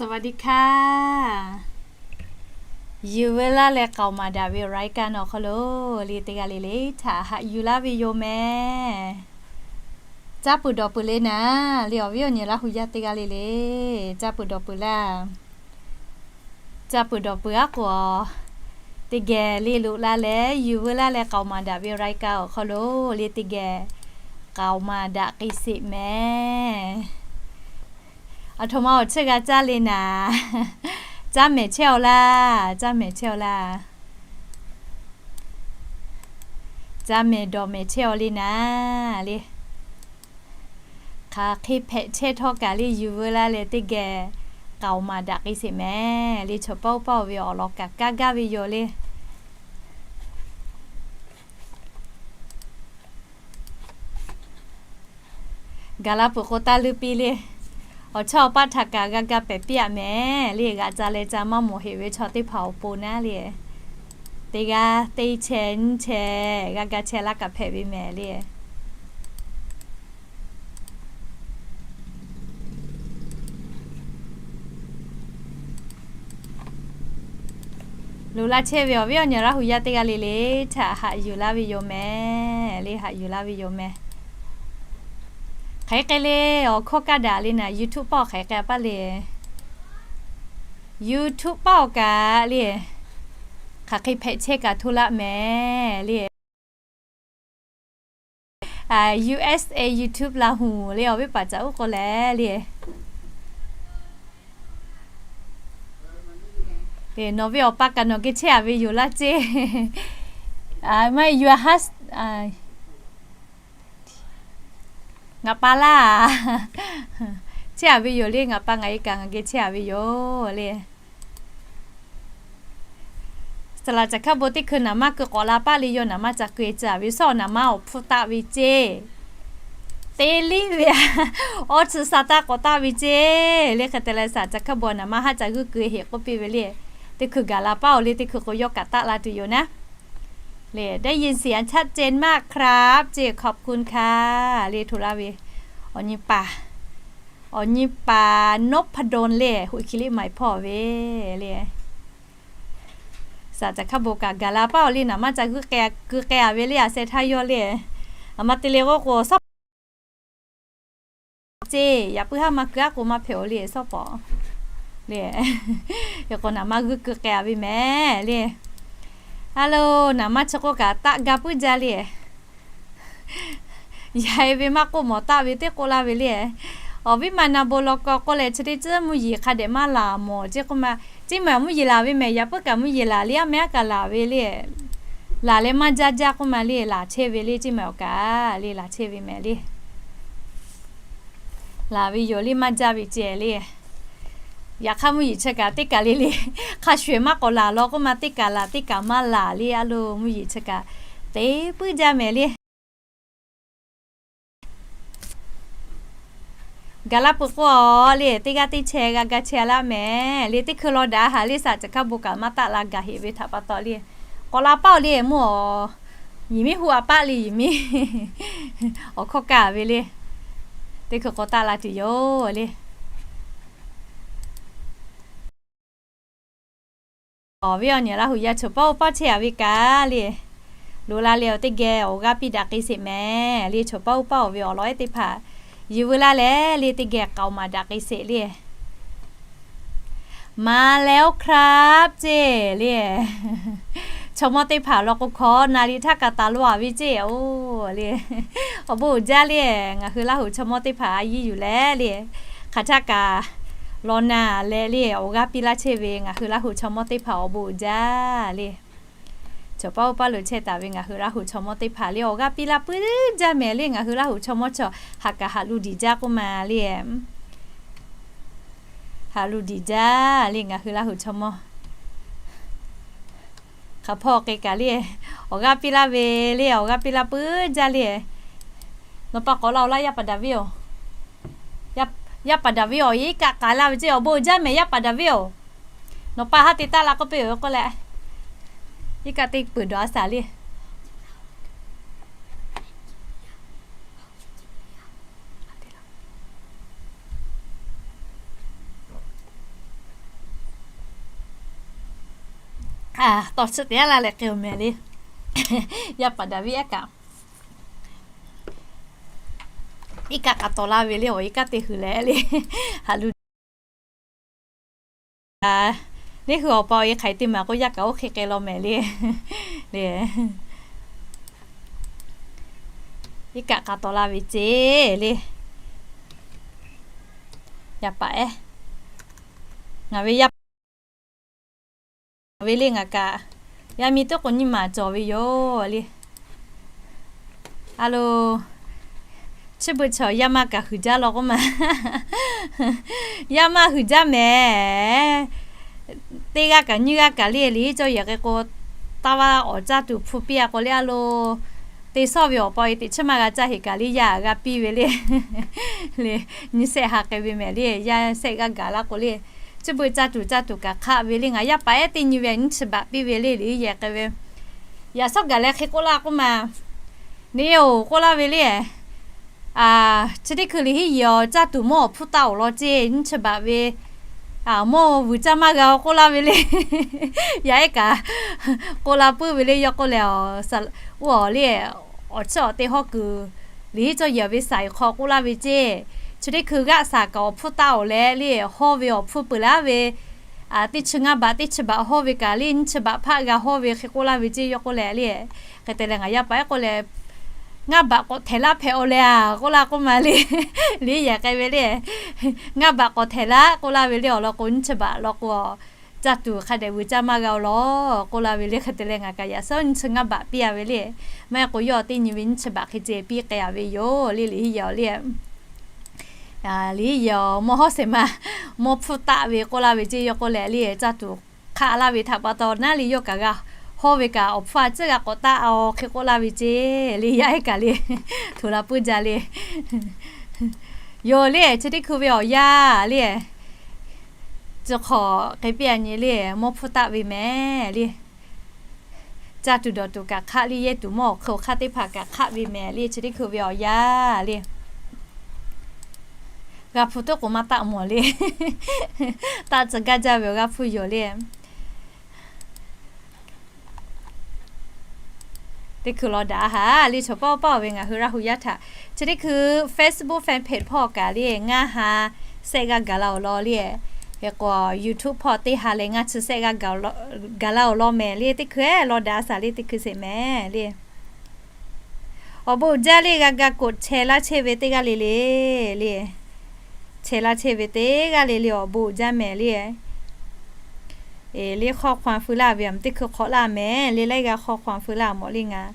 สวัสดีค่ะ Yuˬ veu laˇ leh k'aoˍ maˍ daꞈ ve รายการ awˬ hk'aw lo le teˇ g'aˇ le le htaꞈ haꞈ yuˬ laˇ ve yoˬ mehˍ. Caˇ peuˬ dawˬ peuˬ le naˍ le awˬ viˉ awˬ nyi Laˇ hu yaˇ teˇ g'aˇ le le, caˇ peuˬ dawˬ peuˬ laˇ. Caˇ peuˬ dawˬ peuˬ aˉ k'o, teˇ geh le loꞈ la leh yuˬ veu laˇ leh k'aoˍ maˍ daꞈ ve รายการ awˬ hk'aw lo le teˇ geh k'aoˍ maˍ daꞈ k'ai sheˍ mehˍ. Aˬ htoꞈ ma awˬ chi g'a caˇ le naˍ, caˇ mehˍ chehˇ-aw laˇ, caˇ mehˍ chehˇ-aw laˇ. Caˇ mehˍ dawˬ mehˍ chehˇ-aw le naˍ le. Hk'aˬ hk'e hpehꞈ chehˇ htawˇ kaꞈ le yuˬ veu laˇ leh teˇ geh k'aoˍ maˍ daꞈ k'ai sheˍ mehˍ le. Chaw paˇ oˇ paˇ-oˬ ve awˬ lawn kaꞈ kaˇ gaˇ ve yoˬ le. Gaˬ la peuˬ k'o taˇ leuˇ piˇ le. Awˬ chawˇ awˬ paˆ htaꞈ kaꞈ g'a ga pehˍ piˇ-aꞈ mehˍ le. G'aꞈ ca leh ca maˇ mawˬ heꞈ ve chaw teˇ hpaˍ awˬ pon naˉ le, teˇ g'aˇ teˇ chehˇ nyiˇ chehˇ g'a ga chehˇ laˇ kaꞈ hpehꞈ ve mehˍ le. Loꞈ la chehˇ ve awˬ viˉ awˬ nyi Laˇ hu yaˇ teˇ g'aˇ le le htaꞈ haꞈ yuˬ laˇ ve yoˬ mehˍ le, haꞈ yuˬ laˇ ve yoˬ mehˍ. Hk'aˬ hk'e le awˬ hkawˇ kaˇ daꞈ le naˍ, YouTube paˆ hk'aˬ hk'e a paˆ le. YouTube paˆ awˬ kaꞈ le, hk'aˬ hk'e hpehꞈ chehˇ kaꞈ hto laˆ mehˍ le. USA YouTube Laˇ hu le awˬ viˉ paˍ caꞈ uˉ k'o leh le. Nawˬ ve awˬ pa kaꞈ nawˬ geh chehˇ-a ve yoˬ laˇ ceˇ. Maˇ heˆ, ngaˬ pa laˇ, chehˇ-a ve yoˬ le. Ngaˬ pa ngaˬ e kaꞈ ngaˬ geh chehˇ-a ve yoˬ le. Saˍ laꞈ caˬ hkaˇ bon teˇ hkui naˍ manˇ keu k'awꞈ la paˆ le, yawˇ naˍ manˇ ca keu-e caˍ ve sawˉ naˍ manˇ awˬ hpfuhˇ taˆ ve ceˇ. Teˇ liˇ ve awˬ tcuh sa taˆ k'awꞈ taˆ ve ceˇ le. Hk'e te leh saˍ caˬ hkaˇ bon naˍ manˇ haˉ ca g'uiˇ keu heꞈ k'oˆ piˇ ve le. Teˇ hkui gaˬ la paˆ-oˬ le, teˇ hkui k'o yawˇ kaꞈ taˆ la tuˬ yoˬ naˉ. Le ได้ยินเสียงชัดเจนมากครับ ceˇ ขอบคุณค่ะ le hto laˇ ve. Awˬ nyi paˍ, awˬ nyi paˍ นพดล le, hui hki liˇ maiˍ hpawˇ ve le. Saˍ caˬ hkaˇ bon kaꞈ gaˬ la paˆ-oˬ le, naˍ manˇ ca g'uiˇ keu k'ai-a ve le, a sheh htaˇ yawˇ le. A ma te le k'oˆ k'o, sawˉ ceˇ, yaꞈ puiˉ haˉ maˇ keu aˉ k'o maˇ hpehꞈ-oˬ le, sawˉ pawˍ le. Hk'e k'o naˍ manˇ g'uiˇ keu k'ai-a ve mehˍ le. A lo, naˍ manˇ chi k'oˆ kaꞈ taˆ ga puiˉ jaˇ le. Yaꞈ e ve maˇ k'oˆ, mawˬ taˆ ve teˇ k'oˆ laˇ ve le. Awˬ viˉ ma na bon law k'o k'oˆ leh, chi teˇ tcuhˉ mvuhˇ yeˬ hk'a dehꞈ maˇ laˬ mawˬ ceˇ k'oˆ ma. Ceˇ maˬ mvuhˇ yeˬ laˬ ve mehˍ, yaꞈ puiˉ kaꞈ mvuhˇ yeˬ laˬ le, a mehˉ a kaꞈ laˬ ve le. Laˬ leh maˇ jaˇ jaˇ k'oˆ ma le, laˬ chehˇ ve le, ceˇ maˬ awˬ kaꞈ le, laˬ chehˇ ve mehˍ le. Laˬ ve yoˬ le, maˇ jaˇ ve ceh le. Yaꞈ hk'aˇ mvuhˇ yeˬ chi kaꞈ teˇ kaˬ le le, hk'a shuˍ eˬ maˇ k'awꞈ laˬ law k'oˆ ma, teˇ kaˬ laˬ teˇ kaˬ maˇ laˬ le. A lo, mvuhˇ yeˬ chi kaꞈ te puiˉ jaˇ mehˍ le. Gaˬ la peuˬ k'o le, teˇ g'aˇ teˇ chehˇ g'a ga chehˇ laˇ mehˍ le. Teˇ hkui law daꞈ haˍ le, saˍ caˬ hkaˇ bon kaꞈ maˇ taˆ la gaˬ heꞈ ve htaꞈ pa taw le. K'awꞈ la paˆ-oˬ le, mvuhˇ awˬ, yiˬ miˉ huˆ a paˆ le, yiˬ miˉ awˬ hkawˇ kaˇ ve le. Teˇ hkui k'awꞈ taˆ la tuˬ yoˬ le. Awˬ viˉ awˬ nyi Laˇ hu yaˇ chaw paˇ oˇ paˇ chehˇ-a ve kaꞈ le, loꞈ la leh awˬ teˇ geh awˬ g'aˇ piˇ daꞈ k'ai sheˍ mehˍ le. Chaw paˇ oˇ paˇ-oˬ ve awˬ lawn ehˉ teˇ hpaˍ yuˬ veu laˇ leh le, teˇ geh k'aoˍ maˍ daꞈ k'ai sheˍ le. Maˍ leh oˇ hk'aˇ ceˇ le. Chaw mawˇ teˇ hpaˍ law k'o hkawꞈ naˍ riˍ htaˇ kaꞈ taˍ lo-a ve ceˇ-oˬ le. Awˬ bon uiˍ jaˇ le. Ngaˬ hui Laˇ hu chaw mawˇ teˇ hpaˍ a yiˇ yuˬ leh le, hk'aˬ htaˇ kaꞈ law na leh le, awˬ g'aˇ piˇ laˇ chehˇ ve ngaˬ hui Laˇ hu chaw mawˇ teˇ hpaˍ awˬ bon uiˍ jaˇ le. Chaw paˇ oˇ paˇ lo chehˇ taˍ ve ngaˬ hui Laˇ hu chaw mawˇ teˇ hpaˍ le, awˬ g'aˇ piˇ laˇ puiˉ jaˇ mehˍ le. Ngaˬ hui Laˇ hu chaw mawˇ chaw haꞈ kaꞈ haꞈ lu diˬ jaˇ k'oˆ ma le. Haꞈ lu diˬ jaˇ le ngaˬ hui Laˇ hu chaw mawˇ. Hk'aˬ hpawˇ k'ai kaꞈ le, awˬ g'aˇ piˇ laˇ ve le, awˬ g'aˇ piˇ laˇ puiˉ jaˇ le. Nawˬ pa k'awꞈ la-oˬ laˇ, yaˇ paˍ Daˍviˆ-oˬ. Yaˇ paˍ Daˍviˆ-oˬ, iˉ kaˆ k'ai laˇ ve ceˇ, awˬ bon uiˍ jaˇ mehˍ yaˇ paˍ Daˍviˆ-oˬ. Nawˬ pa haˉ te taˆ la k'oˆ piˇ-oˬ k'oˆ leh, iˉ kaˆ teˇ peuˬ dawˬ a shaˍ le. Tawˇ chi teˇ yanˇ la leh k'ai-oˬ mehˍ le. Yaˇ paˍ Daˍviˆ aˉ kaꞈ, iˉ kaˆ k'a tawˍ laˇ ve le, awˬ iˉ kaˆ te huiˍ leh le, haꞈ lu neˇ hui awˬ pa awˬ e hk'aˬ hk'e te maˍ k'o, yaˇ kaꞈ oˇ hk'e k'ai law mehˍ le. Le, iˉ kaˆ k'a tawˍ laˇ ve ceˇ le. Yaˇ paˍ ehˉ, ngaˬ ve yaˇ paˍ ve le ngaˬ kaꞈ, yaˇ miˇ teˇ k'o nyiˇ maˬ cawˬ ve yoˬ le. A lo, chi beuꞈ chaw yaˇ maˇ kaꞈ huiˍ jaˇ law k'oˆ ma. Yaˇ maˇ huiˍ jaˇ mehˍ. Teˇ g'aˇ kaꞈ nyiˇ g'aˇ kaꞈ le, liꞈ cawˇ yehˬ k'ai k'o, taˇ vaˇ awˬ caˇ tuˬ hpu piˇ a k'o le a lo, te shawˇ ve awˬ pa e teꞈ chiˉ maˇ g'a caˇ heˍ kaꞈ le, yaˇ g'a piˇ ve le. Le, nyiˇ shehˆ ha k'ai ve mehˍ le, yaˇ shehˆ g'aˇ gaˬ laˇ k'o le, chi beuꞈ caˇ tuˬ caˇ tuˬ kaꞈ hk'aˆ ve le, ngaˬ yaˇ paˍ ehˉ teˇ nyi ve nyiˇ chi baꞈ piˇ ve le, liꞈ yehˬ k'ai ve. Yaꞈ shawˉ gaˬ leh hk'e k'oˆ laˇ k'oˆ ma, neˇ-oˬ k'oˆ laˇ ve le. Chi teˇ hkui liꞈ hiˉ yehˬ awˬ caˇ tuˬ mawˇ awˬ hpfuhˇ taˆ awˬ lawn ceˇ, nyiˇ chi baꞈ ve mawˇ vuiˬ caˇ maˇ g'a-o k'oˆ laˇ ve le. Yaˇ ehˉ kaꞈ k'oˆ la puiˉ ve le, yawˇ k'oˆ leh, oˇ awˬ le, awˬ chiˇ awˬ te hawˇ kuiˬ liꞈ hiˉ cawˇ yehˬ ve saiˍ hk'aw k'oˆ laˇ ve ceˇ. Chi teˇ hkui g'aˆ shaˍ kaꞈ awˬ hpfuhˇ taˆ awˬ leh le, hawˇ ve awˬ hpfuhˇ peuˬ laˇ ve, teˇ chi ngaˇ baꞈ teˇ chi baꞈ hawˇ ve kaꞈ le, nyiˇ chi baꞈ hpaˆ g'a hawˇ ve hk'e k'oˆ laˇ ve ceˇ, yawˇ k'oˆ leh le. Hk'e te leh ngaˬ yaˇ paˍ ehˉ k'oˆ leh, ngaˇ baꞈ k'awꞈ htehˍ laˇ hpehꞈ-aw leh a k'oˆ laˇ k'oˆ ma le. Liꞈ yehˬ k'ai ve le, ngaˇ baꞈ k'awꞈ htehˍ laˇ k'oˆ laˇ ve le, awˬ lawn k'o nyiˇ chi baꞈ lawn k'o, caˇ tuˬ hk'a dehꞈ vuiˬ caˇ maˇ g'a-o law k'oˆ laˇ ve le. Hk'e te leh ngaˬ kaꞈ yaꞈ shawˉ nyiˇ chi ngaˇ baꞈ piˇ a ve le. Maˇ heˆ k'o yawˇ teˇ nyi ve nyiˇ chi baꞈ hk'e ce piˇ k'ai a ve yoˬ le, liꞈ hiˉ yehˬ awˬ le. Liꞈ hiˉ yehˬ awˬ mawˇ hawˉ shehˍ ma, mawˇ hpfuhˇ taˆ ve k'oˆ laˇ ve ceˇ, yawˇ k'oˆ leh le, caˇ tuˬ hk'aˆ laˇ ve htaꞈ pa taw naˉ le, yawˇ kaꞈ g'a hawˇ ve kaꞈ awˬ hpfuhˇ a ciˉ g'a k'awꞈ taˆ-a-o hk'e k'oˆ laˇ ve ceˇ le, yaˇ ehˉ kaꞈ le, hto la puiˉ jaˇ le. Yoˬ le, chi teˇ hkui ve awˬ yaˇ le, chi hk'awꞈ hk'e piˇ a nyi le, mawˇ hpfuhˇ taˆ ve mehˍ le. Caˇ tuˬ dawˬ tuˬ kaꞈ hk'aˆ le, yehˇ tuˬ mawˇ awˬ hk'e awˬ hk'aˇ teˇ hpaˍ kaꞈ hk'aˆ ve mehˍ le, chi teˇ hkui ve awˬ yaˇ le. G'a hpu teˇ k'oˍ maˇ taˆ mawˬ le. Taˆ tcuh gaˇ jaˇ ve awˬ g'a hpu yoˬ le. Teˇ hkui law daꞈ haꞈ le, chaw pawˆ pawˆ ve ngaˬ hui Laˇ hu yaˇ htaꞈ chi teˇ hkui Facebook fan page hpawˇ kaꞈ le ngaˇ ha shehˆ g'aˇ gaˬ la awˬ lawn le. Hk'e k'o YouTube hpawˇ teˇ ha leh ngaˇ chi shehˆ g'aˇ gaˬ la awˬ lawn mehˍ le, teˇ hkui law daꞈ a shaˍ le, teˇ hkui sheˍ mehˍ le. Awˬ bon uiˍ jaˇ le, g'a ga koꞈ chehˇ laˇ chehˇ ve teˇ g'aˇ le le le. Chehˇ laˇ chehˇ ve teˇ g'aˇ le le awˬ bon uiˍ jaˇ mehˍ le. Eˬ, le hk'aw hk'aw feu laˇ ve a, teˇ hkui hk'awꞈ laˇ mehˍ le, laiˉ g'aˇ hk'aw hk'aw feu laˇ mawˬ le ngaˬ.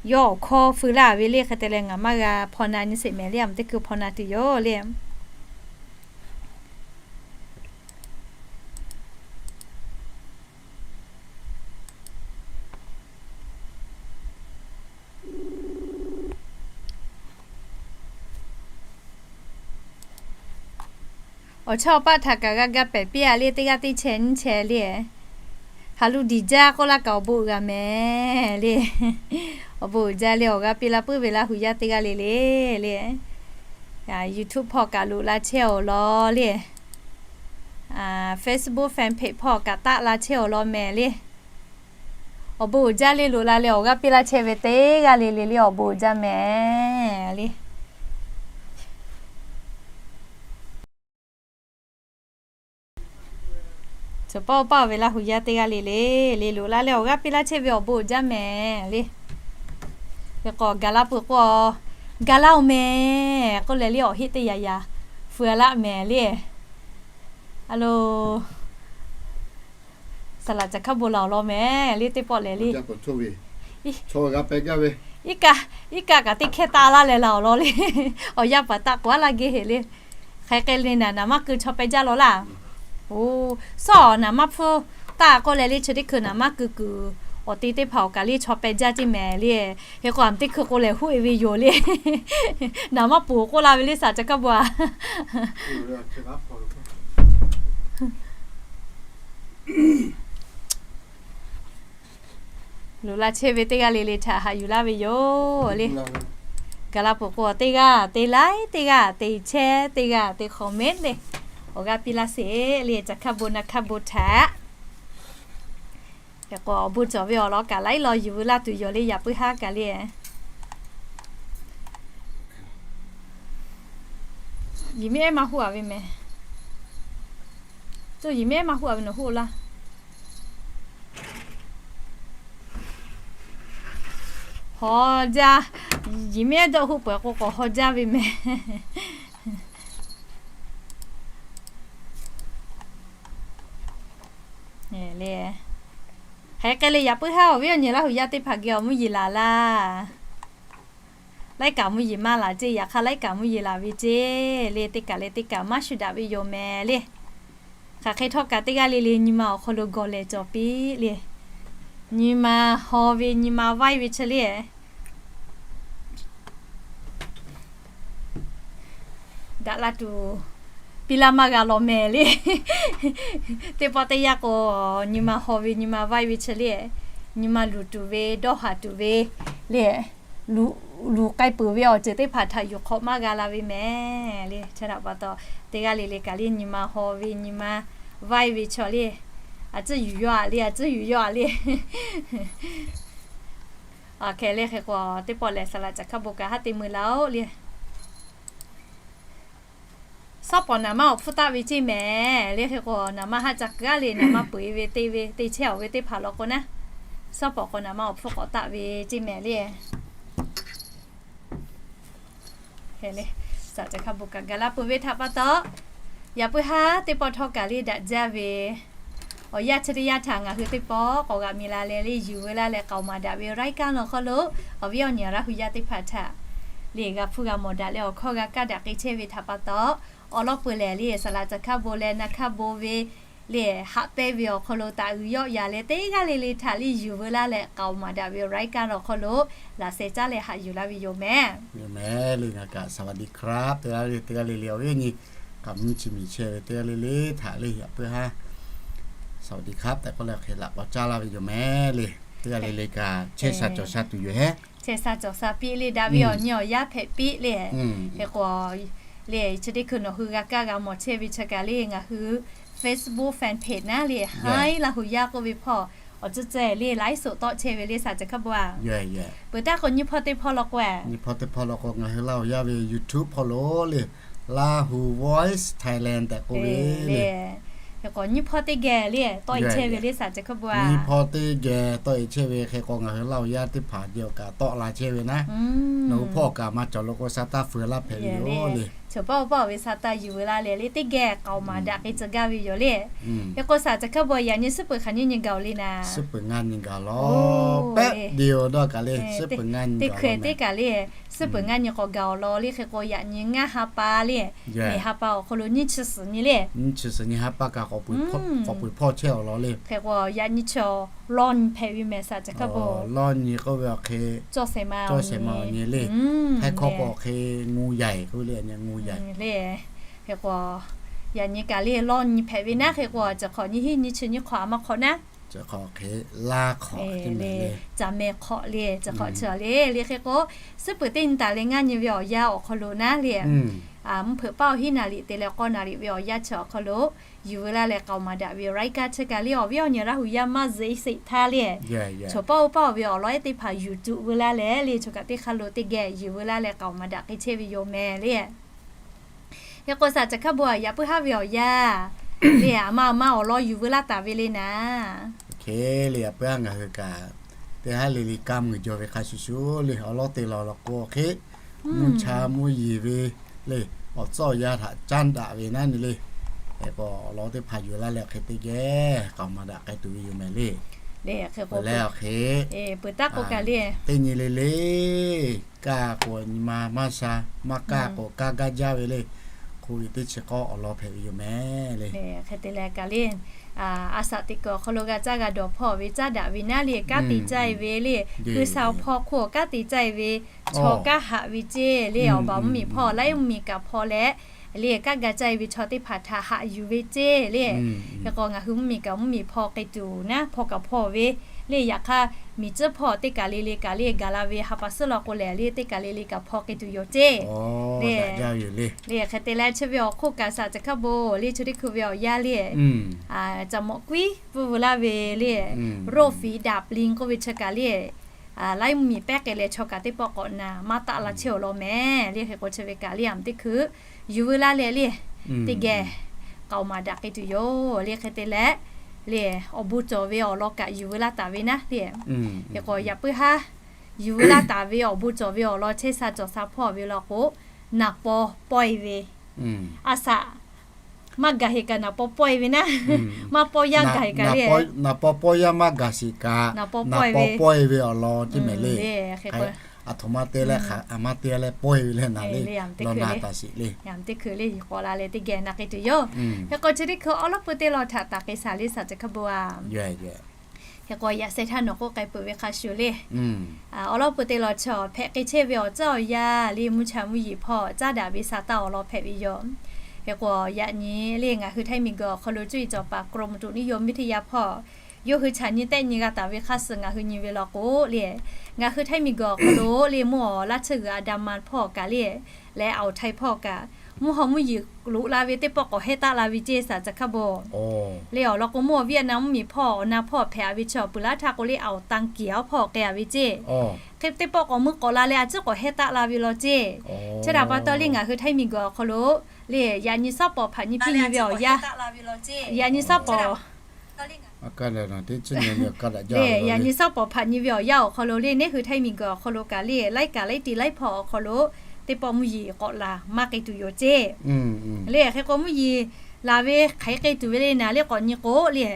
Yawˇ awˬ hkawˇ feu laˇ ve le, hk'e te leh ngaˬ maˇ g'a hpaw na nyi sheˍ mehˍ le, a teˇ hkui hpaw na tuˬ yoˬ le. Awˬ chawˇ awˬ paˆ htaꞈ kaꞈ g'a ga pehˍ piˇ a le, teˇ g'aˇ teˇ chehˇ nyiˇ chehˇ le. Haˍ lu diˬ jaˇ k'oˆ laˇ kaꞈ awˬ bon uiˍ g'a mehˍ le. Awˬ bon uiˍ jaˇ le, awˬ g'aˇ piˇ laˇ puiˉ ve Laˇ hu yaˇ teˇ g'aˇ le le le. YouTube hpawˇ kaꞈ loꞈ la chehˇ awˬ lawn le. Facebook fan page hpawˇ kaꞈ taˆ la chehˇ awˬ lawn mehˍ le. Awˬ bon uiˍ jaˇ le, loꞈ la leh awˬ g'aˇ piˇ laˇ chehˇ ve teˇ g'aˇ le le le awˬ bon uiˍ jaˇ mehˍ le. Chaw pawˆ pawˆ ve Laˇ hu yaˇ teˇ g'aˇ le le le, loꞈ la leh awˬ g'aˇ piˇ laˇ chehˇ ve awˬ bon uiˍ jaˇ mehˍ le. Hk'e k'o gaˬ la peuˬ k'o, gaˬ la-oˬ mehˍ k'oˆ leh le awˬ heˆ teˇ yaꞈ yaꞈ feu a laˇ mehˍ le. A lo, saˍ laꞈ caˬ hkaˉ bon la awˬ lawn mehˍ le, teˇ pawˆ lehˬ le. Iˉ kaˆ kaꞈ teˇ hkehˇ taˆ laˇ leh la awˬ lawn le. Awˬ yaˇ paˍ taˆ k'oꞈ a laˇ geh heˍ le. Hk'e k'ai le naˍ, naˍ maˇ keu chaw peh jaˇ law laˇ. Oˬ, sawˉ naˍ maˇ hpfuhˇ taˆ k'oˆ leh le, chi teˇ hkui naˍ maˇ keu kuiˬ awˬ te teˇ hpaˍ awˬ kaˬ le chaw peh jaˇ ceˇ mehˍ le. Hk'e k'o a teˇ hkui k'o lehˬ huˆ e ve yoˬ le. Naˍ maˇ poˬ k'oˆ la ve le, saˍ caˬ hkaˉ bon a. Loꞈ la chehˇ ve teˇ g'aˇ le le htaꞈ haꞈ yuˬ laˇ ve yoˬ le. Gaˬ la peuˬ k'o teˇ g'aˇ te like, teˇ g'aˇ te share, teˇ g'aˇ te comment le. Awˬ g'aˇ piˇ laˇ sheˍ le, caˬ hkaˉ bon naˍ hkaˉ bon htaꞈ. Hk'e k'o awˬ bon cawˬ ve awˬ lawn kaꞈ laiˉ law yuˬ veu laˇ tuˬ yoˬ le yaꞈ puiˉ haˉ kaꞈ le. Yehˬ miˉ ehˉ maˇ hoˆ a ve mehˬ. Yehˬ miˉ ehˉ maˇ hoˆ a ve nawˬ hoˆ laˇ. Haw jaˇ. Yehˬ miˉ ehˉ dawˇ hoˆ peuˬ k'o k'awꞈ haw jaˇ ve mehˬ. Hk'e k'ai le yaꞈ puiˉ haˉ awˬ viˉ awˬ nyi Laˇ huˍ yaˇ teˇ hpaˍ geh awˬ mvuhˇ yeˬ laˬ laˇ. Laiˉ kaꞈ mvuhˇ yeˬ maˇ laˬ ceˇ, yaꞈ hk'aˇ laiˉ kaꞈ mvuhˇ yeˬ laˬ ve ceˇ le. Teˇ kaꞈ leh teˇ kaꞈ maˇ shu daꞈ ve yoˬ mehˬ le. Hk'aˬ hk'e htawˇ kaꞈ teˇ g'aˇ le le nyi ma awˬ hk'aw lo gawˬ lehˬ cawˬ piˇ le. Nyi ma haw ve nyi ma vaiˇ ve chi le daꞈ la tuˬ piˇ laˇ maˇ g'a law mehˬ le. Teˇ pawˆ teˇ yanˇ k'o, nyi ma haw ve nyi ma vaiˇ ve chi le, nyi ma luˬ tuˬ ve dawˇ haˍ tuˬ ve le, luˬ k'ai peuˬ ve awˬ ceuˬ teˇ hpaˍ htaꞈ yuˬ hk'awꞈ maˇ g'a la ve mehˬ le. Chi htaꞈ pa taw, teˇ g'aˇ le le kaꞈ le nyi ma haw ve nyi ma vaiˇ ve chaw le, a tcuhˇ yuˬ yaw a le, a tcuhˇ yuˬ yaw a le. Aˬ hk'e le hk'e k'o teˇ pawˆ lehˬ saˍ laꞈ caˬ hkaˇ bon kaꞈ haˉ te mui laˇ oˆ le. Suhˉ pawˍ naˍ manˇ awˬ hpfuhˇ taˆ ve ceˇ mehˬ le. Hk'e k'o naˍ manˇ haˉ ca k'aˉ le, naˍ manˇ peu eˬ ve teˇ ve teˇ chehˇ awˬ ve teˇ hpaˍ law k'o naˉ, suhˉ pawˍ k'o naˍ manˇ awˬ hpfuhˇ k'awꞈ taˆ ve ceˇ mehˬ le. Saˍ laꞈ caˬ hkaˇ bon kaꞈ gaˬ la peuˬ ve htaꞈ pa taw, yaꞈ puiˉ haˉ teˇ pawˆ htawˇ kaꞈ le daꞈ jaˇ ve awˬ yanˇ chi teˇ yanˇ htaꞈ ngaˬ hui teˇ pawˆ k'awꞈ g'aꞈ mi la leh le yuˬ veu laˇ leh k'aoˍ maˍ daꞈ ve รายการ awˬ hk'aw lo awˬ viˉ awˬ nyi Laˇ huˍ yaˇ teˇ hpaˍ htaꞈ le g'a hpuˇ g'a mawˬ daꞈ leh awˬ hkawˇ g'a kaˇ daꞈ k'ai chehˇ ve htaꞈ pa taw, awˬ lawn peuˬ lehˬ le saˍ laꞈ caˬ hkaˇ bon leh naˍ hkaˇ bon ve le haꞈ pehnˇ ve awˬ hk'aw lo taꞈ g'uiˬ yawˆ yaꞈ leh teˇ g'aˇ le le htaꞈ le yuˬ veu laˇ leh k'aoˍ maˍ daꞈ ve รายการ awˬ hk'aw lo laꞈ sheh caˉ leh haꞈ yuˬ laˇ ve yoˬ mehˬ. Yoˬ mehˬ le, ngaˬ kaꞈ สวัสดีครับ teˇ g'aˇ le le awˬ viˉ awˬ nyi kaꞈ mvuhˇ chi miˬ chehˇ ve teˇ g'aˇ le le htaꞈ le yaꞈ puiˉ haˉ สวัสดีครับ tehꞈ k'oˆ leh hk'e laꞈ k'awꞈ caˇ laˇ ve yoˬ mehˬ le. Teˇ g'aˇ le le kaꞈ chehˇ sha cawˬ sha tuˬ yoˬ hehˉ. Chehˇ sha cawˬ sha piˇ le daꞈ ve awˬ nyi awˬ yaˇ hpehꞈ piˇ le. Hk'e k'o le chi teˇ hkui nawˬ hui g'a kaˇ g'a mawˬ chehˇ ve chi kaꞈ le ngaˬ hui Facebook fan page naˉ le Haiˉ Laˇ huˍ yaˇ k'oˆ ve hpawˇ awˬ ceuˬ ceh le ไลฟ์สด tawˆ chehˇ ve le saˍ caˬ hkaˇ bon a. Peuˬ taˇ k'o nyiˇ hpawˇ teˇ hpawˇ law k'o, nyiˇ hpawˇ teˇ hpawˇ law k'o ngaˬ hui Laˇ huˍ yaˇ ve YouTube hpawˇ lo le Lahu Voice Thailand tehꞈ k'oˆ ve le. Hk'e k'o nyiˇ hpawˇ teˇ geh le tawˆ e chehˇ ve le saˍ caˬ hkaˇ bon a. Nyiˇ hpawˇ teˇ geh tawˆ e chehˇ ve hk'e k'o ngaˬ hui Laˇ huˍ yaˇ teˇ hpaˍ jehˬ awˬ kaꞈ tawˆ la chehˇ ve naˉ, nawˬ hui hpawˇ awˬ kaꞈ maˇ cawˬ lo k'o sa taˇ feu laˇ hpehꞈ ve yoˬ le. Chaw paˆ oˇ paˆ ve sa taˇ yuˬ veu laˇ leh le teˇ geh k'aoˍ maˍ daꞈ k'ai tcuh gaˇ ve yoˬ le. Hk'e k'o saˍ caˬ hkaˇ bon yaꞈ nyi suhˉ peuˬ hk'aˬ nyiˇ nyi gaˬ-oˬ le naˍ. Suhˉ peuˬ ngaˇ nyi gaˬ law. Pehˉ de-oˬ dawˇ kaꞈ le suhˉ peuˬ ngaˇ nyi gaˬ law. Teˇ hkui teˇ kaꞈ le suhˉ peuˬ ngaˇ nyi k'awꞈ gaˬ-oˬ law le. Hk'e k'o yaꞈ nyi ngaˇ ha pa le, neˬ ha pa awˬ hk'aw lo nyiˇ chi suhˍ nyi le. Nyiˇ chi suhˍ nyi ha pa kaꞈ k'awꞈ peu eˬ hpawˇ chehˇ-oˬ law le. Hk'e k'o yaꞈ nyi chaw lawˇ nyi hpehꞈ ve mehˬ saˍ caˬ hkaˇ bon. Lawˇ nyi k'oˆ ve awˬ hk'e cawˇ shehˍ ma awˬ nyi le. Htaiˇ hkawˇ k'o awˬ hk'e งูใหญ่ k'oˆ ve le, งูใหญ่ le. Hk'e k'o yaꞈ nyi kaꞈ le lawˇ nyi hpehꞈ ve naˉ. Hk'e k'o chi hk'awꞈ nyiˇ hinˉ nyiˇ chi nyiˇ hk'awꞈ a maˇ hk'awꞈ naˉ. Chi hk'awꞈ hk'e laˇ hk'awꞈ le, caˬ mehˍ hk'awꞈ le, chi hk'awꞈ chi le le. Hk'e k'o suhˉ peuˬ teˇ nyi taˍ leh ngaˇ nyi ve awˬ yanˇ awˬ hk'aw lo naˉ le mvuhˇ hpeuꞈ paˇ awˬ hinˉ naˍ riˍ te leh k'awˇ naˍ riˍ ve awˬ yanˇ chi awˬ hk'aw lo yuˬ veu laˇ leh k'aoˍ maˍ daꞈ ve รายการ chi kaꞈ le awˬ viˉ awˬ nyi Laˇ huˍ yaˇ maˇ zeꞈ sheˍ htaˇ le. Chaw paˆ oˇ paˆ ve awˬ lawn ehˉ teˇ hpaˍ yuˬ tuꞈ veu laˇ leh le chaw kaꞈ teˇ hk'aˇ lo teˇ geh yuˬ veu laˇ leh k'aoˍ maˍ daꞈ k'ai chehˇ ve yoˬ mehˬ le. Hk'e k'o saˍ caˬ hkaˇ bon a yaꞈ puiˉ haˉ ve awˬ yanˇ le a ma a ma awˬ lawn yuˬ veu laˇ taˍ ve le naˍ. Hk'e le yaꞈ puiˉ haˉ ngaˬ hui kaꞈ teˇ haˉ le le kaˇ mui jaw ve hk'a shuˍ shuˍ le awˬ lawn te law law k'o hk'e mvuhˇ cha mvuhˇ yeˬ ve le awˬ tcuhˉ awˬ yanˇ htaꞈ caˉ daꞈ ve naˉ ne le. Hk'e k'o awˬ lawn teˇ hpaˍ yuˬ laˇ leh hk'e teˇ geh k'aoˍ maˍ daꞈ k'ai tuˬ ve yoˬ mehˬ le. Hk'e k'o leh awˬ hk'e peuˬ taˇ k'o kaꞈ le peuˬ taˇ k'o kaꞈ le kaˇ k'o nyi ma maˇ sha, maˇ kaˇ k'o kaˇ gaˇ jaˇ ve le. Hk'oˆ ve teˇ chi k'awˇ awˬ lawn hpehꞈ ve yoˬ mehˬ le. Hk'e te leh kaꞈ le a shaꞈ teꞈ kuiˬ awˬ hk'aw lo g'a caˇ g'a dawˬ hpawˇ ve caˉ daꞈ ve naˉ le kanˉ te caˇ e ve le. Hui sha awˬ hpawˇ hk'oˆ kanˉ te caˇ e ve chaw kanˉ haꞈ ve ceˇ le awˬ baˬ mvuhˇ miˬ hpawˇ laiˉ mvuhˇ miˬ kaꞈ hpawˇ leh le kanˉ ga caˇ e ve chaw teˇ hpaˍ htaꞈ haꞈ yuˬ ve ceˇ le. Hk'e k'o ngaˬ hui mvuhˇ miˬ kaꞈ mvuhˇ miˬ hpawˇ k'ai tuˬ naˉ hpawˇ kaꞈ hpawˇ ve Le yaꞈ hk'aˇ, miˬ tcuhˉ hpawˇ teˇ kaˬ le le kaꞈ le gaˬ la ve ha pa suhˉ law k'o lehˬ le teˇ kaˬ le le kaꞈ hpaw k'ai tuˬ yoˬ ceˇ. Le, le hk'e te leh chi ve awˬ hk'oˆ kaꞈ saˍ caˬ hkaˇ bon le chi teˇ hkui ve awˬ yanˇ le, caˬ mawꞈ kuiˉ pfuhˇ veu laˇ ve le, roˇ fiˍ daꞈ pliˇ k'oˆ ve chi kaꞈ le, laiˉ mvuhˇmiˬ pehˉ k'ai leh chaw kaꞈ teˇ pawˆ k'awꞈ naˍ maˇ taˆ la chehˇ awˬ lawn mehˍ le. Hk'e k'o chi ve kaꞈ le aˬ teˇ hkui yuˬ veu laˇ leh le, teˇ geh k'aoˍ maˍ daꞈ k'ai tuˬ yoˬ le. Hk'e te leh le, awˬ bon cawˬ ve awˬ lawn kaꞈ yuˬ veu laˇ taˍ ve naˉ le. Hk'e k'o yaꞈ puiˉ haˉ yuˬ veu laˇ taˍ ve awˬ bon cawˬ ve awˬ lawn chehˇ sha cawˬ sha hpawˇ ve law k'o, naˍ paw pawehˇ ve, a shaꞈ maˇ gaˬ sheˍ kaꞈ naˍ paw pawehˇ ve naˉ, maˇ pawˇ yaˇ gaˬ sheˍ kaꞈ le, naˍ paw pawˇ yaˇ maˇ gaˬ sheˍ kaꞈ naˍ paw pawehˇ ve awˬ lawn ceˇ mehˍ le. Aˬ htoꞈ ma te leh hk'aˬ a maˇ te leh pawehˇ ve leh naˍ le, law na taˍ sheˍ le. Teˇ hkui le k'awꞈ la leh teˇ geh na k'ai tuˬ yoˬ. Hk'e k'o chi teˇ hkui awˉ lawˉ pui teˇ lawn htaꞈ taˍ k'ai shaˍ le saˍ caˬ hkaˇ bon a. Hk'e k'o yaꞈ sheh htaˇ nawˬ k'oˆ k'ai peuˬ ve hk'a shuˍ le, awˉ lawˉ pui teˇ lawn chaw hpehꞈ k'ai chehˇ ve awˬ tcuhˉ awˬ yanˇ le mvuhˇ cha mvuhˇ yeˬ hpawˇ caˉ daꞈ ve sha taˇ awˬ lawn hpehꞈ ve yoˬ. Hk'e k'o yaꞈ nyi le ngaˬ hui Htaiˇ miˬguiˬ awˬ hk'aw lo cuˇ yiˍ cawˬ paˍ กรมอุตุนิยมวิทยา hpawˇ yawˇ hui chaꞈ nyi tehˆ nyi g'a taˍ ve hk'a shuˍ ngaˬ hui nyi ve law k'o le, ngaˬ hui Htaiˇ miˬguiˬ awˬ hk'aw lo le mvuhˇ awˬ laˇ tsuhˇ g'uiˬ a da ma hpawˇ kaꞈ le, leh awˬ Htaiˇ hpawˇ kaꞈ, mvuhˇ haw mvuhˇ yeˬ loꞈ la ve teˇ pawˆ k'awꞈ hehˇ taˆ la ve ceˇ saˍ caˬ hkaˇ bon. Le awˬ lawn k'o mvuhˇ awˬ Vietnam mvuhˇmiˬ hpawˇ awˬ na hpawˇ hpehꞈ a ve chaw peuˬ laˇ htaˇ k'o le awˬ tanˇ kiˍ awˬ hpawˇ k'ai a ve ceˇ. Hk'e teˇ pawˆ k'awꞈ mvuhˇ k'awꞈ la leh a ciˉ k'awꞈ hehˇ taˆ la ve law ceˇ. Chi htaꞈ pa taw le ngaˬ hui Htaiˇ miˬguiˬ awˬ hk'aw lo le yaꞈ nyi suhˉ pawˍ hpaꞈ nyi piˇ nyi ve awˬ yanˇ, yaꞈ nyi suhˉ pawˍ le yaꞈ nyi suhˉ pawˍ hpaꞈ nyi ve awˬ yanˇ awˬ hk'aw lo le neˉ hui Htaiˇ miˬguiˬ awˬ hk'aw lo kaꞈ le laiˉ kaꞈ laiˉ ti laiˉ hpawˇ awˬ hk'aw lo teˇ pawˆ mvuhˇ yeˬ k'awꞈ laˬ maˇ k'ai tuˬ yoˬ ceˇ. Le hk'e k'o mvuhˇ yeˬ laˬ ve hk'aiˉ k'ai tuˬ ve le naˍ le k'awꞈ nyi k'o le,